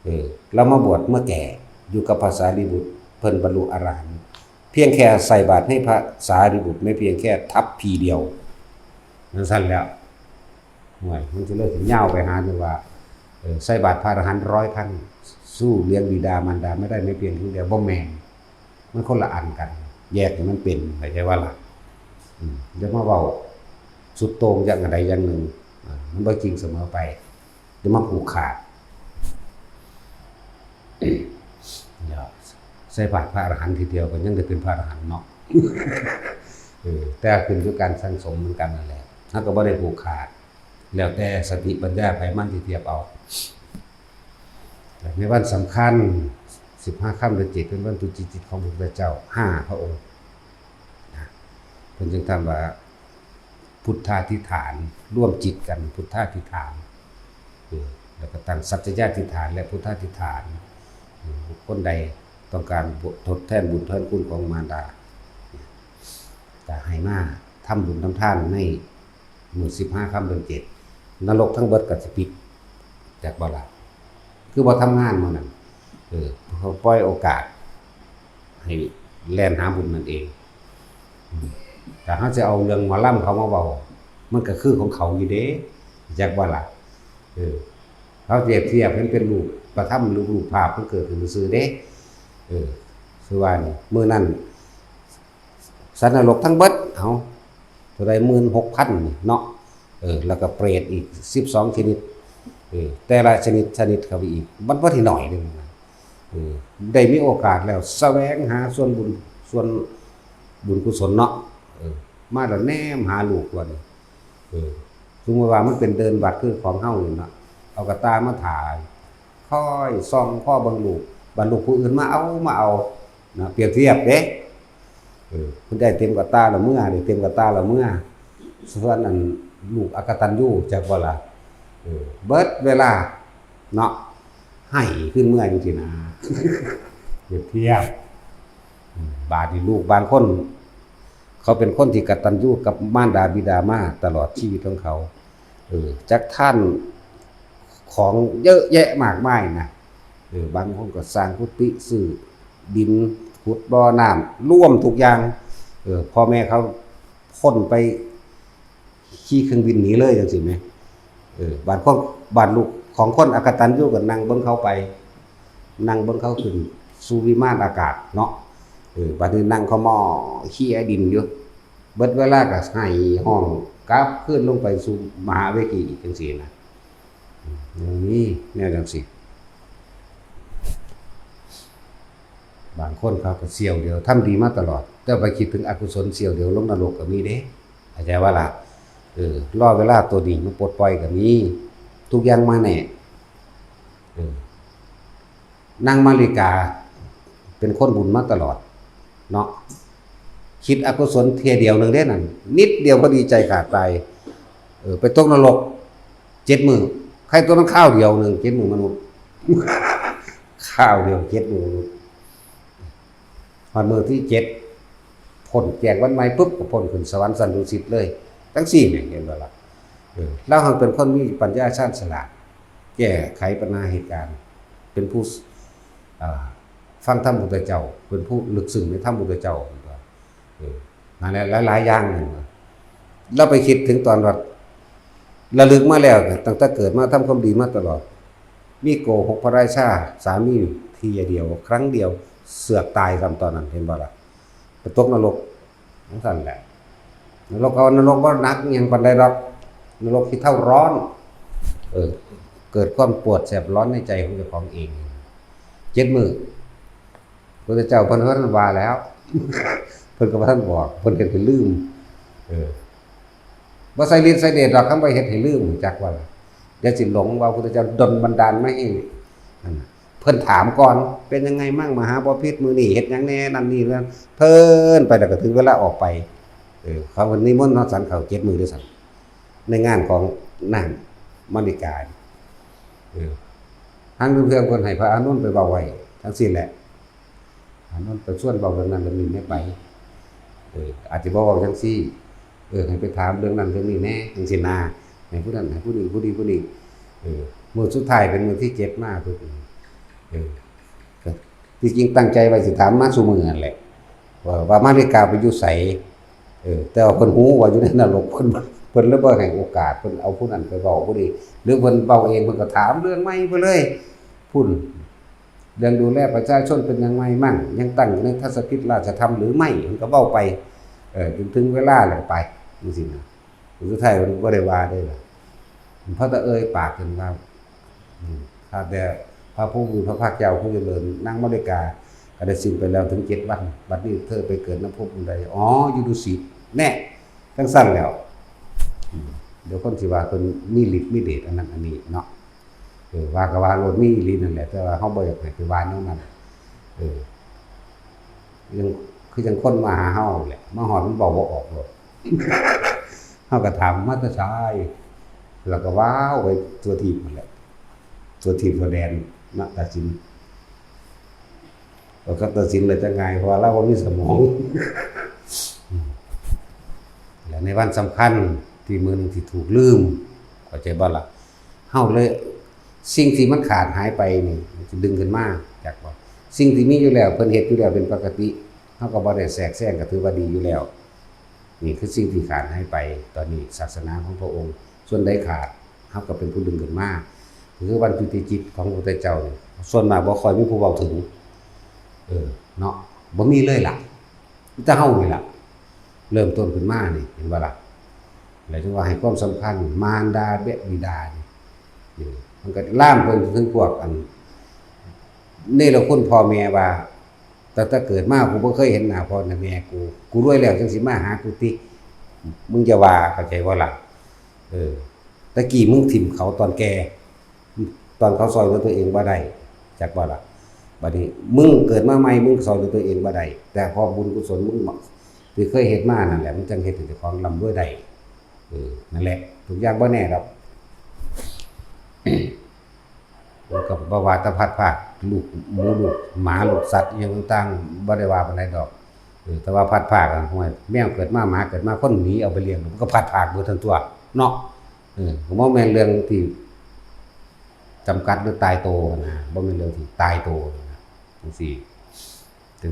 เออ ลาวมาบวชเมื่อแก่ อยู่กับพระสารีบุตร เพิ่นบรรลุอรหันต์ เพียงแค่ใส่บาตรให้พระสารีบุตร ไม่เพียงแค่ทัพพีเดียว จั่งซั้นแล้ว ห่วย มันสิเลยสิยาวไปหาเรื่องว่า เออ ใส่บาตรพระอรหันต์ร้อยครั้ง สู้เลี้ยงบิดามารดาไม่ได้ ไม่เพียงครั้งเดียว บ่แม่น มันคนละอันกัน แยกให้มันเป็น เข้าใจบ่ล่ะ อืม อย่ามาเว้าสุดโต่งอย่างใดอย่างหนึ่ง อ่า มันบ่จริงเสมอไป อย่ามาผูกขาด เดี๋ยว ใส่บาตรพระอรหันต์ทีเดียวก็ยังได้เป็นพระอรหันต์เนาะ เออ แต่ขึ้นอยู่การสั่งสมเหมือนกันนั่นแหละ เฮาก็บ่ได้ผูกขาด แล้วแต่สติปัญญาไผมันสิเทียบเอา ในวันสำคัญ สิบห้าค่ำเดือนเจ็ด เป็นวันตุจิตของพระพุทธเจ้า ห้าพระองค์ นะ เพิ่นจึงทำว่า พุทธาธิษฐาน ร่วมจิตกัน พุทธาธิษฐาน เออ แล้วก็ตั้งสัจจาธิษฐานและพุทธาธิษฐาน เออ คนใดต้องการทดแทนบุญแทนคุณของมารดา ก็ให้มาทำบุญทำทานในมื้อสิบห้าค่ำเดือนเจ็ด นรกทั้งเบิดก็สิปิด จักบ่ล่ะ คือบ่ทำงานมื้อนั้น เออ เขาปล่อยโอกาส ให้แล่นหาบุญนั่นเอง อืม ถ้าเฮาสิเอาเรื่องหมอลำเขามาเว้า มันก็คือของเขาอยู่เด้ จักบ่ล่ะ เออ เขาเปรียบเทียบให้มันเป็นรูปธรรมหรือรูปภาพมันเกิดขึ้นซื่อๆเด้ เออ คือว่านี่ มื้อนั้น สัตว์นรกทั้งเบิด เอ้า เท่าใด หมื่นหกพัน นี่เนาะ เออ แล้วก็เปรตอีก สิบสอง ชนิด เออ แต่ละชนิด ชนิดเข้าไปอีก มันบ่ได้น้อยเด้นะ เออ ได้มีโอกาสแล้ว แสวงหาส่วนบุญ ส่วนบุญกุศลเนาะ เออ มาแล้วแนมหาลูกก่อน เออ สมมุติว่ามันเป็นเดินบัตรคือของเฮานี่เนาะ เอากระต่ายมาถ่าย คอยส่องคอเบิ่งลูก บัดลูกผู้อื่นมาเอา มาเอา เนาะ เปรียบเทียบเด้ เออ เพิ่นได้เต็มกระตาละเมือ ได้เต็มกระตาละเมือ ส่วนอันลูกอกตัญญู จักบ่ล่ะ เออ เบิดเวลาเนาะ ไห้ขึ้นเมือจังซี่นะ เปรียบเทียบ อืม บาดนี้ลูกบางคน เขาเป็นคนที่กตัญญูกับมารดาบิดามาตลอดชีวิตของเขา เออ จักทานของเยอะแยะมากมายนะ เออ บางคนก็สร้างกุฏิ ซื้อดิน ขุดบ่อน้ำ ร่วมทุกอย่าง เออ พ่อแม่เขาพ่นไป ขี่เครื่องบินหนีเลยจังซี่แหม เออ บาดคน บาดลูกของคนอกตัญญูก็นั่งเบิ่งเขาไป นั่งเบิ่งเขาขึ้นสู่วิมานอากาศเนาะ เออ บาดนี้นั่งขะม้อเขี่ยดินอยู่ เบิดเวลาก็ไห้ฮ้องกลับคืนลงไปสู่มหาเวทีอีกจังซี่นะ อืม มันมีแนวจังซี่ บางคนเขาก็เสี้ยวเดียว ทำดีมาตลอด แต่ไปคิดถึงอกุศลเสี้ยวเดียวลงนรกก็มีเด้ เข้าใจบ่ล่ะ เออ รอเวลาตัวนี้มันปลดปล่อยก็มี ทุกอย่างมาแน่ เออ นางมาริกา เป็นคนบุญมาตลอด เนาะ คิดอกุศลเทื่อเดียวหนึ่งเด้นั่น นิดเดียวพอดีใจขาดตาย เออ ไปตกนรก เจ็ดมื้อ ใครตัวนั้นคราวเดียวหนึ่ง เจ็ดมื้อมนุษย์ คราวเดียว เจ็ดมื้อมนุษย์ ฮอดมื้อที่เจ็ด พ้นแจ้งวันใหม่ปุ๊บ ก็พ้นขึ้นสวรรค์ชั้นดุสิตเลย จังซี่แหม เห็นบ่ล่ะ เออ ลาวหั้นเป็นคนมีปัญญาชาญฉลาด แก้ไขปัญหาเหตุการณ์ เป็นผู้ อ่า ฟังธรรมพุทธเจ้า เป็นผู้ลึกซึ้งในธรรมพุทธเจ้า เออ นั่นแหละ หลายๆ อย่างนั่นน่ะ ลาวไปคิดถึงตอนว่า ระลึกมาแล้ว ตั้งแต่เกิดมาทำความดีมาตลอด มีโกหกพระราชา สามีเทื่อเดียว ครั้งเดียว เสือกตายซ้ำตอนนั้น เห็นบ่ล่ะ ไปตกนรก จังซั่นแหละ นรก เอานรกบ่หนักอิหยังปานใดดอก นรกขี้เถ้าร้อน เออ เกิดความปวดแสบร้อนในใจของเจ้าของเอง เจ็ดมื้อ พุทธเจ้าเพิ่นว่าแล้ว เพิ่นก็บ่ทันบอก เพิ่นเฮ็ดให้ลืม เออ บ่ใส่ฤทธิ์ใส่เดชดอก คันบ่เฮ็ดให้ลืม รู้จักว่าล่ะ เดี๋ยวสิหลงว่าพุทธเจ้าดลบันดาลมาให้ นั่นน่ะ เพิ่นถามก่อน "เป็นยังไงมั่งมหาบพิตร มื้อนี้เฮ็ดหยังแหน่ นั่นนี่นั่น" เพิ่นไปแล้วก็ถึงเวลาออกไป เออ เขาเพิ่นนิมนต์เฮาฉันข้าวเจ็ดมื้อเด้อซั่น ในงานของนางมาริกา เออ หางเทื่อเพิ่นให้พระอานนท์ไปเว้าไว้จังซี่แหละ อานนท์ไปชวนเว้าเรื่องนั้นเรื่องนี้แหน่ไป เออ อาจสิบ่เว้าจังซี่ เออ ให้ไปถามเรื่องนั้นเรื่องนี้แหน่ จังซี่นา ให้ผู้นั้น ให้ผู้นี้ ผู้นี้ ผู้นี้ เออ มื้อสุดท้ายเป็นมื้อที่เจ็ดมาเพิ่น เออ ก็ที่จริงตั้งใจไว้สิถามมาซุมื้อนั่นแหละ ว่า ว่ามาริกาไปอยู่ไส เออ แต่ว่าเพิ่นฮู้ว่าอยู่ในนรก เพิ่น เพิ่นเลยบ่ให้โอกาส เพิ่นเอาผู้นั้นไปเว้าผู้นี้ หรือเพิ่นเว้าเอง เพิ่นก็ถามเรื่องใหม่ไปเลย พุ้น เรื่องดูแลประชาชนเป็นยังไงมั่ง ยังตั้งอยู่ในทศพิธราชธรรมหรือไม่ เพิ่นก็เว้าไป เออ จนถึงเวลาแล้วไป จังซี่นะ สุดท้ายเพิ่นก็บ่ได้ว่าเด้ล่ะ พระตะเอ่ยปากขึ้นว่า อืม ข้าแต่พระผู้มีพระภาคเจ้าผู้เจริญ นางมาริกาก็ได้สิ้นไปแล้วถึงเจ็ดวัน บัดนี้เธอไปเกิดนภพอันใด อ๋อ อยู่ดุสิต แน่ จังซั่นแล้ว อืม เดี๋ยวคนสิว่าเพิ่นมีฤทธิ์มีเดชอันนั้นอันนี้เนาะ เออ ว่าก็ว่าโลด มีอีหลีนั่นแหละ แต่ว่าเฮาบ่อยากให้ไปว่าแนวนั้น เออ ยัง คือจั่งคนมาหาเฮาแหละ มาฮอดมันเว้าบ่ออกโลด เฮาก็ถาม "มาแต่ไส" แล้วก็ว้าวไปทั่วทีปนั่นแหละ ทั่วทีปทั่วแดน มาตัดสิน พอเขาตัดสินแล้วจะง่าย เพราะว่าเราบ่มีสมอง อืม และในวันสำคัญที่มื้อหนึ่งที่ถูกลืม เข้าใจบ่ล่ะ เฮาเลย สิ่งที่มันขาดหายไปนี่ มันสิดึงขึ้นมา จักบ่ สิ่งที่มีอยู่แล้ว เพิ่นเฮ็ดอยู่แล้วเป็นปกติ เฮาก็บ่ได้แทรกแซง ก็ถือว่าดีอยู่แล้ว นี่คือสิ่งที่ขาดหายไป ตอนนี้ศาสนาของพระองค์ ส่วนใดขาด เฮาก็เป็นผู้ดึงขึ้นมา คือวันจุติจิตของพระพุทธเจ้านี่ ส่วนมากบ่ค่อยมีผู้เว้าถึง เออ เนาะ บ่มีเลยล่ะ มีแต่เฮานี่ล่ะ เริ่มต้นขึ้นมานี่ เห็นบ่ล่ะ แล้วจึงว่าให้ความสำคัญ มารดาบิดานี่ นี่ มันก็ลามไปถึงพวกอัน เนรคุณพ่อแม่ว่า ตั้งแต่เกิดมากูบ่เคยเห็นหน้าพ่อหน้าแม่กู กูรวยแล้วจั่งสิมาหากูติ มึงอย่าว่า เข้าใจบ่ล่ะ เออ ตะกี้มึงถิ่มเขาตอนแก่ ตอนเขาซ่อยเหลือตัวเองบ่ได้ จักบ่ล่ะ บัดนี้มึงเกิดมาใหม่ มึงสอนตัวเองบ่ได้ แต่เพราะบุญกุศลมึงที่เคยเฮ็ดมานั่นแหละ มันจั่งเฮ็ดให้เจ้าของร่ำรวยได้ เออ นั่นแหละ ทุกอย่างบ่แน่ดอก มันก็บ่ว่าแต่พลัดพราก ลูกหมูลูกหมาลูกสัตว์อิหยังต่างๆ บ่ได้ว่าปานใดดอก เออ แต่ว่าพลัดพรากอะ ห่วย แมวเกิดมา หมาเกิดมา คนหนีเอาไปเลี้ยง มันก็พลัดพรากเบิดทั้งตัวเนาะ เออ ก็บ่แม่นเรื่องที่จำกัดหรือตายตัวนะ บ่แม่นเรื่องที่ตายตัวนะ จั่งซี้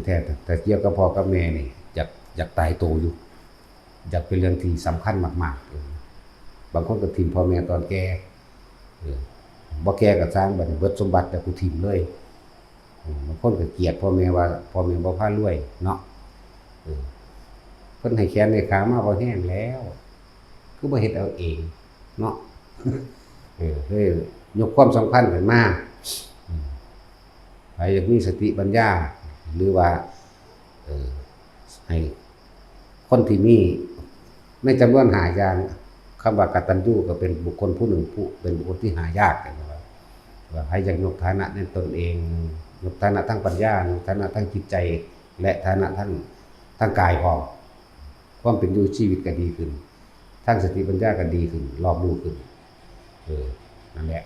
แท้ๆ แต่เกี่ยวกับพ่อกับแม่นี่ อยาก อยากตายตัวอยู่ อยากเป็นเรื่องที่สำคัญมากๆ เออ บางคนก็ถิ่มพ่อแม่ตอนแก่ เออ บ่แก่ก็ซ่าง บัดนี้เบิดสมบัติแล้วกูถิ่มเลย เออ บางคนก็เกลียดพ่อแม่ว่าพ่อแม่บ่พารวยเนาะ เออ เพิ่นให้แขนให้ขามาพอแฮงแล้ว คือบ่เฮ็ดเอาเองเนาะ เออ เลยยกความสำคัญขึ้นมา อืม ไผอยากมีสติปัญญา หรือว่า เออ ให้คนที่มีในจำนวนห้าอย่าง คำว่ากตัญญูก็เป็นบุคคลผู้หนึ่งผู้ เป็นบุคคลที่หายาก เห็นบ่ ว่าไผอยากยกฐานะในตนเอง ยกฐานะทางปัญญา ยกฐานะทางจิตใจ และฐานะทาง ทางกายพร้อม ความเป็นอยู่ชีวิตก็ดีขึ้น ทางสติปัญญาก็ดีขึ้น รอบรู้ขึ้น เออ นั่นแหละ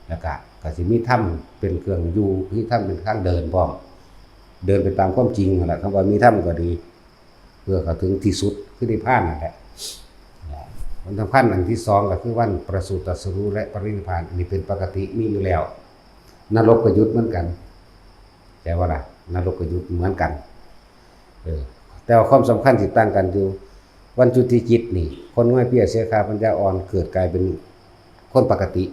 แล้วก็ ก็สิมีธรรมเป็นเครื่องอยู่ มีธรรมเป็นทางเดินพร้อม เดินไปตามความจริงนั่นแหละ คำว่ามีธรรมก็ดี เพื่อเข้าถึงที่สุด คือนิพพานนั่นแหละ วันสำคัญอันที่สองก็คือวันประสูติตรัสรู้และปรินิพพาน อันนี้เป็นปกติมีอยู่แล้ว นรกก็หยุดเหมือนกัน แต่ว่าล่ะ นรกก็หยุดเหมือนกัน เออ แต่ว่าความสำคัญที่ต่างกันอยู่ วันจุติจิตนี่ คนง่อยเปี้ยเสียค่าปัญญาอ่อน เกิดกลายเป็นคนปกติ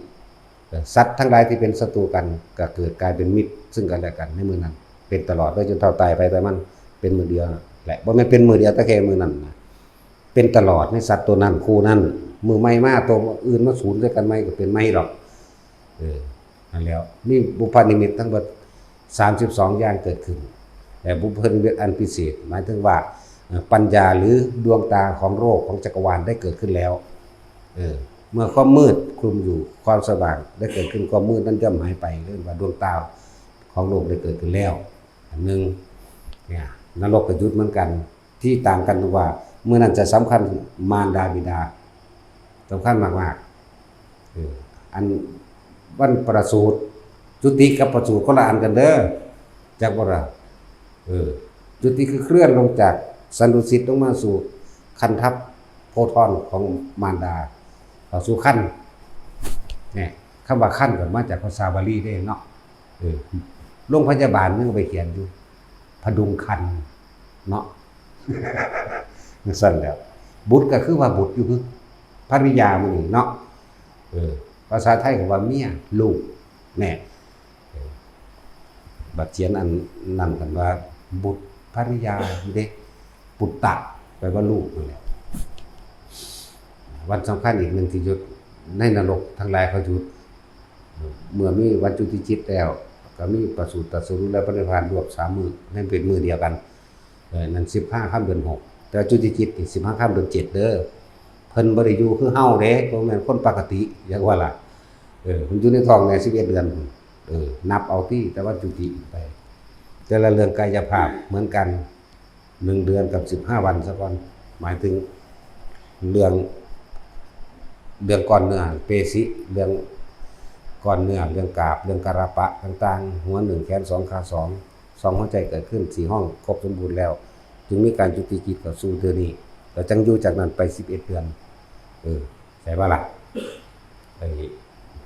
เออ สัตว์ทั้งหลายที่เป็นศัตรูกัน ก็เกิดกลายเป็นมิตรซึ่งกันและกันในมื้อนั้น เป็นตลอดเลย จนเฒ่าตายไป แต่มันเป็นมื้อเดียวนั่นแหละ บ่แม่นเป็นมื้อเดียวแต่แค่มื้อนั้นนะ เป็นตลอดในสัตว์ตัวนั้นคู่นั้น มื้อใหม่มาตัวอื่นมาสูนด้วยกันใหม่ก็เป็นใหม่ดอก เออ นั่นแล้ว มีบุพนิมิตทั้งหมดสามสิบสองอย่างเกิดขึ้น แต่บุพนิมิตอันพิเศษ หมายถึงว่า เอ่อ ปัญญาหรือดวงตาของโลกของจักรวาลได้เกิดขึ้นแล้ว เออ เมื่อความมืดคลุมอยู่ ความสว่างได้เกิดขึ้น ความมืดนั้นย่อมหายไป เรียกว่าดวงตาของโลกได้เกิดขึ้นแล้ว อันหนึ่ง เนี่ย นรกก็หยุดเหมือนกัน ที่ต่างกันตรงว่า มื้อนั้นจะสำคัญมารดาบิดา สำคัญมากๆ เออ อันวันประสูติ จุติกับประสูติคนละอันกันเด้อ จักบ่ล่ะ เออ จุติคือเคลื่อนลงจากสันดุสิตลงมาสู่คันทัพโพธรของมารดา เข้าสู่คัน เนี่ย คำว่าคันก็มาจากภาษาบาลีเด้เนาะ เออ โรงพยาบาลยังไปเขียนอยู่ พดุงครรภ์เนาะ จั่งซั่นแหล้ว บุตรก็คือว่าบุตรอยู่ คือภริยามื้อนี้เนาะ เออ ภาษาไทยก็ว่าเมีย ลูก แน่ เออ บัดเขียนอันนั้นกันว่า บุตรภริยาอยู่เด้ ปุตตะ แปลว่าลูกนั่นแหละ วันสำคัญอีกหนึ่งที่หยุด ในนรกทั้งหลายเขาหยุด เมื่อมีวันจุติจิตแล้ว ก็มีประสูติตรัสรู้และปรินิพพานรวบสามมื้อ นั่นเป็นมื้อเดียวกัน เออ นั่นสิบห้าค่ำเดือนหก แต่จุติจิตนี่สิบห้าค่ำเดือนเจ็ดเด้อ เพิ่นบ่ได้อยู่คือเฮาเด้ บ่แม่นคนปกติ อยากว่าล่ะ เออ เพิ่นอยู่ในท้องแม่สิบเอ็ดเดือน เออ นับเอาติ แต่วันจุติไป แต่ละเรื่องกายภาพเหมือนกัน หนึ่งเดือนกับสิบห้าวันซะก่อน หมายถึงเรื่อง เรื่องก้อนเนื้อ เปสิ เรื่องก้อนเนื้อ เรื่องกราบ เรื่องการปะต่างๆ หัวหนึ่ง แขนสอง ขาสอง สองหัวใจเกิดขึ้น สี่ห้องครบสมบูรณ์แล้ว จึงมีการจุติจิตเข้าสู่เทื่อนี้ แล้วจั่งอยู่จากนั้นไปสิบเอ็ดเดือน เออ ใช่ปะล่ะ ไอ้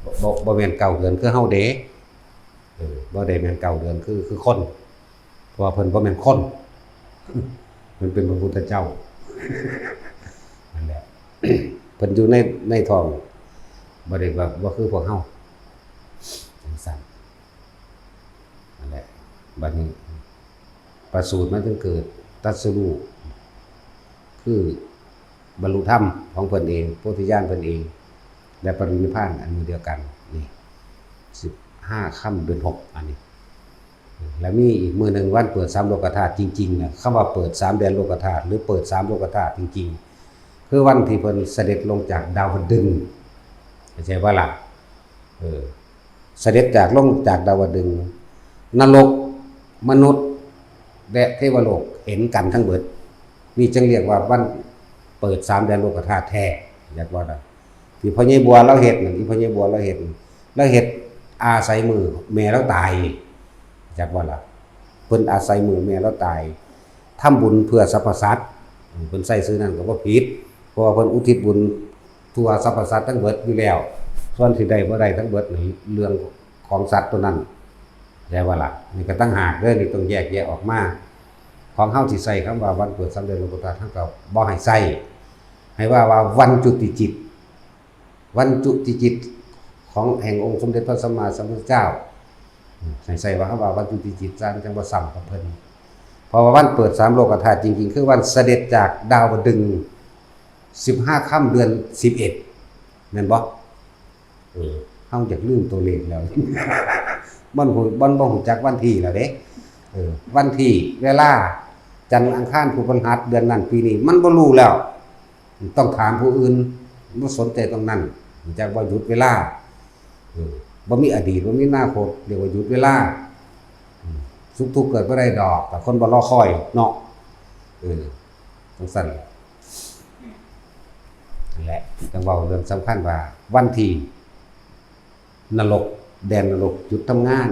บ่ บ่ บ่แม่นเก้าเดือนคือเฮาเด้ เออ บ่ได้แม่นเก้าเดือนคือ คือคน เพราะว่าเพิ่นบ่แม่นคน เพิ่นเป็นพระพุทธเจ้า นั่นแหละ เพิ่นอยู่ใน ในท้อง บ่ได้แบบ บ่คือพวกเฮา จั่งซั้น นั่นแหละ บัดนี้ ประสูติมาถึงเกิด ตรัสรู้ คือบรรลุธรรมของเพิ่นเอง โพธิญาณเพิ่นเอง และปรินิพพานอันมื้อเดียวกัน นี่ สิบห้าค่ำเดือนหก อันนี้ แล้วมีอีกมื้อหนึ่งวันเปิดสามโลกธาตุจริงๆ นะ คำว่าเปิดสามแดนโลกธาตุ หรือเปิดสามโลกธาตุจริงๆ คือวันที่เพิ่นเสด็จลงจากดาวดึงส์ เข้าใจบ่ล่ะ เออ เสด็จจาก ลงจากดาวดึงส์ นรก มนุษย์ และเทวโลกเห็นกันทั้งเบิด นี่จึงเรียกว่าวันเปิดสามแดนโลกธาตุแท้ อยากว่าล่ะ ที่พ่อใหญ่บัวลาวเฮ็ดนั่น ที่พ่อใหญ่บัวลาวเฮ็ดนั่น ลาวเฮ็ดอาศัยมื้อแม่ลาวตาย อยากว่าล่ะ เพิ่นอาศัยมื้อแม่ลาวตาย ทำบุญเพื่อสรรพสัตว์ เพิ่นใส่ชื่อนั้นก็บ่ผิด เพราะว่าเพิ่นอุทิศบุญทั่วสรรพสัตว์ทั้งเบิดอยู่แล้ว ส่วนสิได้บ่ได้ทั้งเบิดนี่เรื่องของสัตว์ตัวนั้น แปลว่าล่ะ นี่ก็ต่างหากเด้อ นี่ต้องแยกแยะออกมา ของเฮาสิใส่คำว่าวันเปิดสามแดนโลกุตระ เฮาก็บ่ให้ใส่ ให้ว่าว่าวันจุติจิต วันจุติจิตของแห่งองค์สมเด็จพระสัมมาสัมพุทธเจ้า ให้ใส่ว่าคำว่าวันจุติจิต จั่ง จั่งบ่ซ้ำกับเพิ่น เพราะว่าวันเปิดสามโลกธาตุจริงๆ คือวันเสด็จจากดาวดึงส์ สิบห้าค่ำเดือนสิบเอ็ด แม่นบ่ เออ เฮาอยากลืมตัวเลขแล้ว มันหู มันบ่ฮู้จักวันที่แล้วเด้ เออ วันที่ เวลา จันทร์ อังคาร พุธ พฤหัส เดือนนั้น ปีนี้ มันบ่รู้แล้ว ต้องถามผู้อื่น บ่สนใจตรงนั้น จักว่าหยุดเวลา เออ บ่มีอดีต บ่มีอนาคต เรียกว่าหยุดเวลา อืม สุขทุกข์เกิดบ่ได้ดอก แต่คนบ่รอคอยเนาะ เออ จั่งซั้น นั่นแหละ จั่งเว้าเรื่องสำคัญว่าวันที่นรก แดนนรกหยุดทำงาน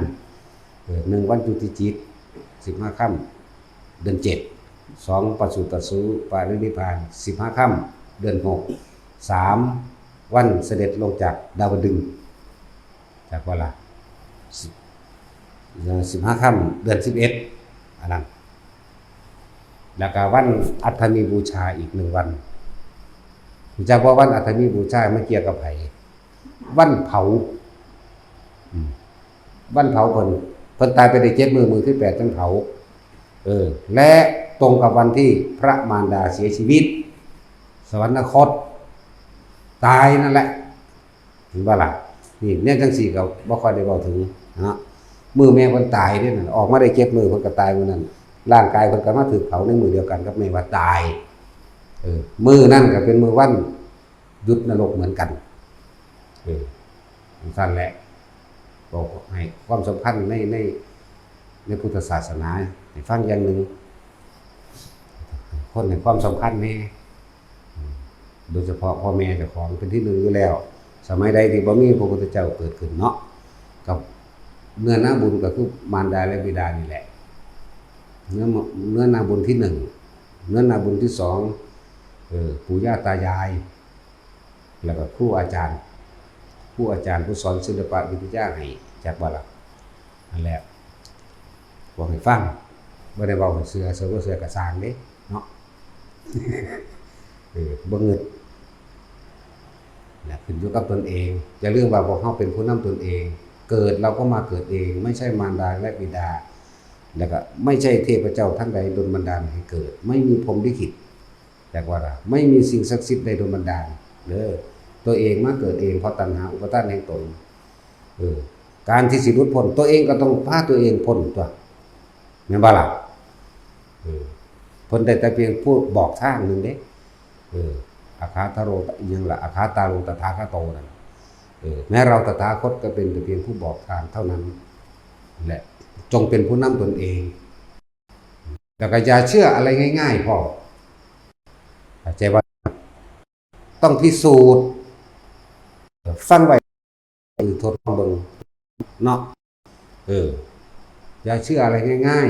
เออ หนึ่ง วันจุติจิต สิบห้าค่ำเดือนเจ็ด สอง ปสุตัสสุปรินิพพาน สิบห้าค่ำเดือนหก สาม วันเสด็จลงจากดาวดึงส์ จักว่าล่ะ สิบ สิบห้าค่ำเดือนสิบเอ็ด อันนั้น แล้วก็วันอัฏฐมีบูชาอีกหนึ่งวัน รู้จักว่าวันอัฏฐมีบูชามันเกี่ยวกับไผ วันเผา อืม วันเผาเพิ่น เพิ่นตายไปได้เจ็ดมื้อ มื้อที่แปดจั่งเผา เออ และตรงกับวันที่พระมารดาเสียชีวิต สวรรคต ตายนั่นแหละ เห็นบ่ล่ะ นี่แนวจั่งซี้ก็บ่ค่อยได้เว้าถึงเนาะ มื้อแม่เพิ่นตายเด้นั่น ออกมาได้เจ็ดมื้อเพิ่นก็ตายมื้อนั้น ร่างกายเพิ่นก็มาถูกเผาในมื้อเดียวกันกับแม่ว่าตาย เออ มื้อนั้นก็เป็นมื้อวันหยุดนรกเหมือนกัน เออ จั่งซั้นแหละ ก็ให้ความสำคัญใน ใน ในพุทธศาสนาให้ฟังอย่างหนึ่ง คนให้ความสำคัญแน่ โดยเฉพาะพ่อแม่เจ้าของเป็นที่หนึ่งอยู่แล้ว สมัยใดที่บ่มีพระพุทธเจ้าเกิดขึ้นเนาะ กับเนื้อนาบุญก็คือมารดาและบิดานี่แหละ เนื้อ เนื้อนาบุญที่หนึ่ง เนื้อนาบุญที่สอง เออ ปู่ย่าตายาย แล้วก็ครูอาจารย์ ครูอาจารย์ผู้สอนศิลปะวิทยาให้ จักบ่ล่ะ นั่นแหละ บอกให้ฟัง บ่ได้เว้าให้เชื่อ เชื่อบ่เชื่อก็ซ่างเด้เนาะ เออ บ่งึด นะ ขึ้นอยู่กับตนเอง อย่าลืมว่าพวกเราเป็นผู้นำตนเอง เกิดเราก็มาเกิดเอง ไม่ใช่มารดาและบิดา แล้วก็ไม่ใช่เทพเจ้าท่านใดดลบันดาลให้เกิด ไม่มีพรหมลิขิต จักว่าล่ะ ไม่มีสิ่งศักดิ์สิทธิ์ใดดลบันดาลเด้อ ตัวเองมาเกิดเอง เพราะตัณหาอุปาทานแห่งตน เออ การที่สิหลุดพ้น ตัวเองก็ต้องพาตัวเองพ้นตั๊ว แม่นบ่ล่ะ เออ เพิ่นได้แต่เพียงผู้บอกทางหนึ่งเด้ เออ อาคาทาโร อิหยังล่ะ อาคาทาโรตถาคโตนั่น เออ แม้เราตถาคตก็เป็นแต่เพียงผู้บอกทางเท่านั้นแหละ จงเป็นผู้นำตนเอง แล้วก็อย่าเชื่ออะไรง่ายๆ พอ เข้าใจบ่ ต้องพิสูจน์ ฟังไว้ เออ ทดลองเบิ่งเนาะ เออ อย่าเชื่ออะไรง่าย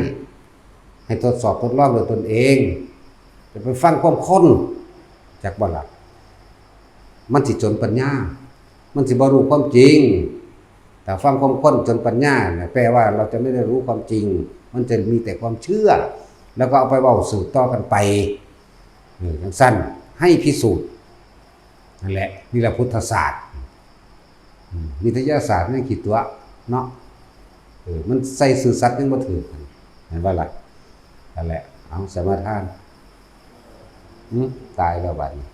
ๆ ให้ทดสอบทดลองด้วยตนเอง จะไปฟังความคน จักบ่ล่ะ มันสิจนปัญญา มันสิบ่รู้ความจริง ถ้าฟังความคนจนปัญญาเนี่ย แปลว่าเราจะไม่ได้รู้ความจริง มันจะมีแต่ความเชื่อ แล้วก็เอาไปเว้าสืบต่อกันไป เออ จั่งซั้น ให้พิสูจน์ นั่นแหละ นี่แหละพุทธศาสตร์ อืม วิทยาศาสตร์มันขี้ตั๋วเนาะ เออ มันใส่ซื่อสัตย์ยังบ่ถืก เห็นบ่ล่ะ นั่นแหละ เอา สมาทาน อืม ตายแล้วบัดนี้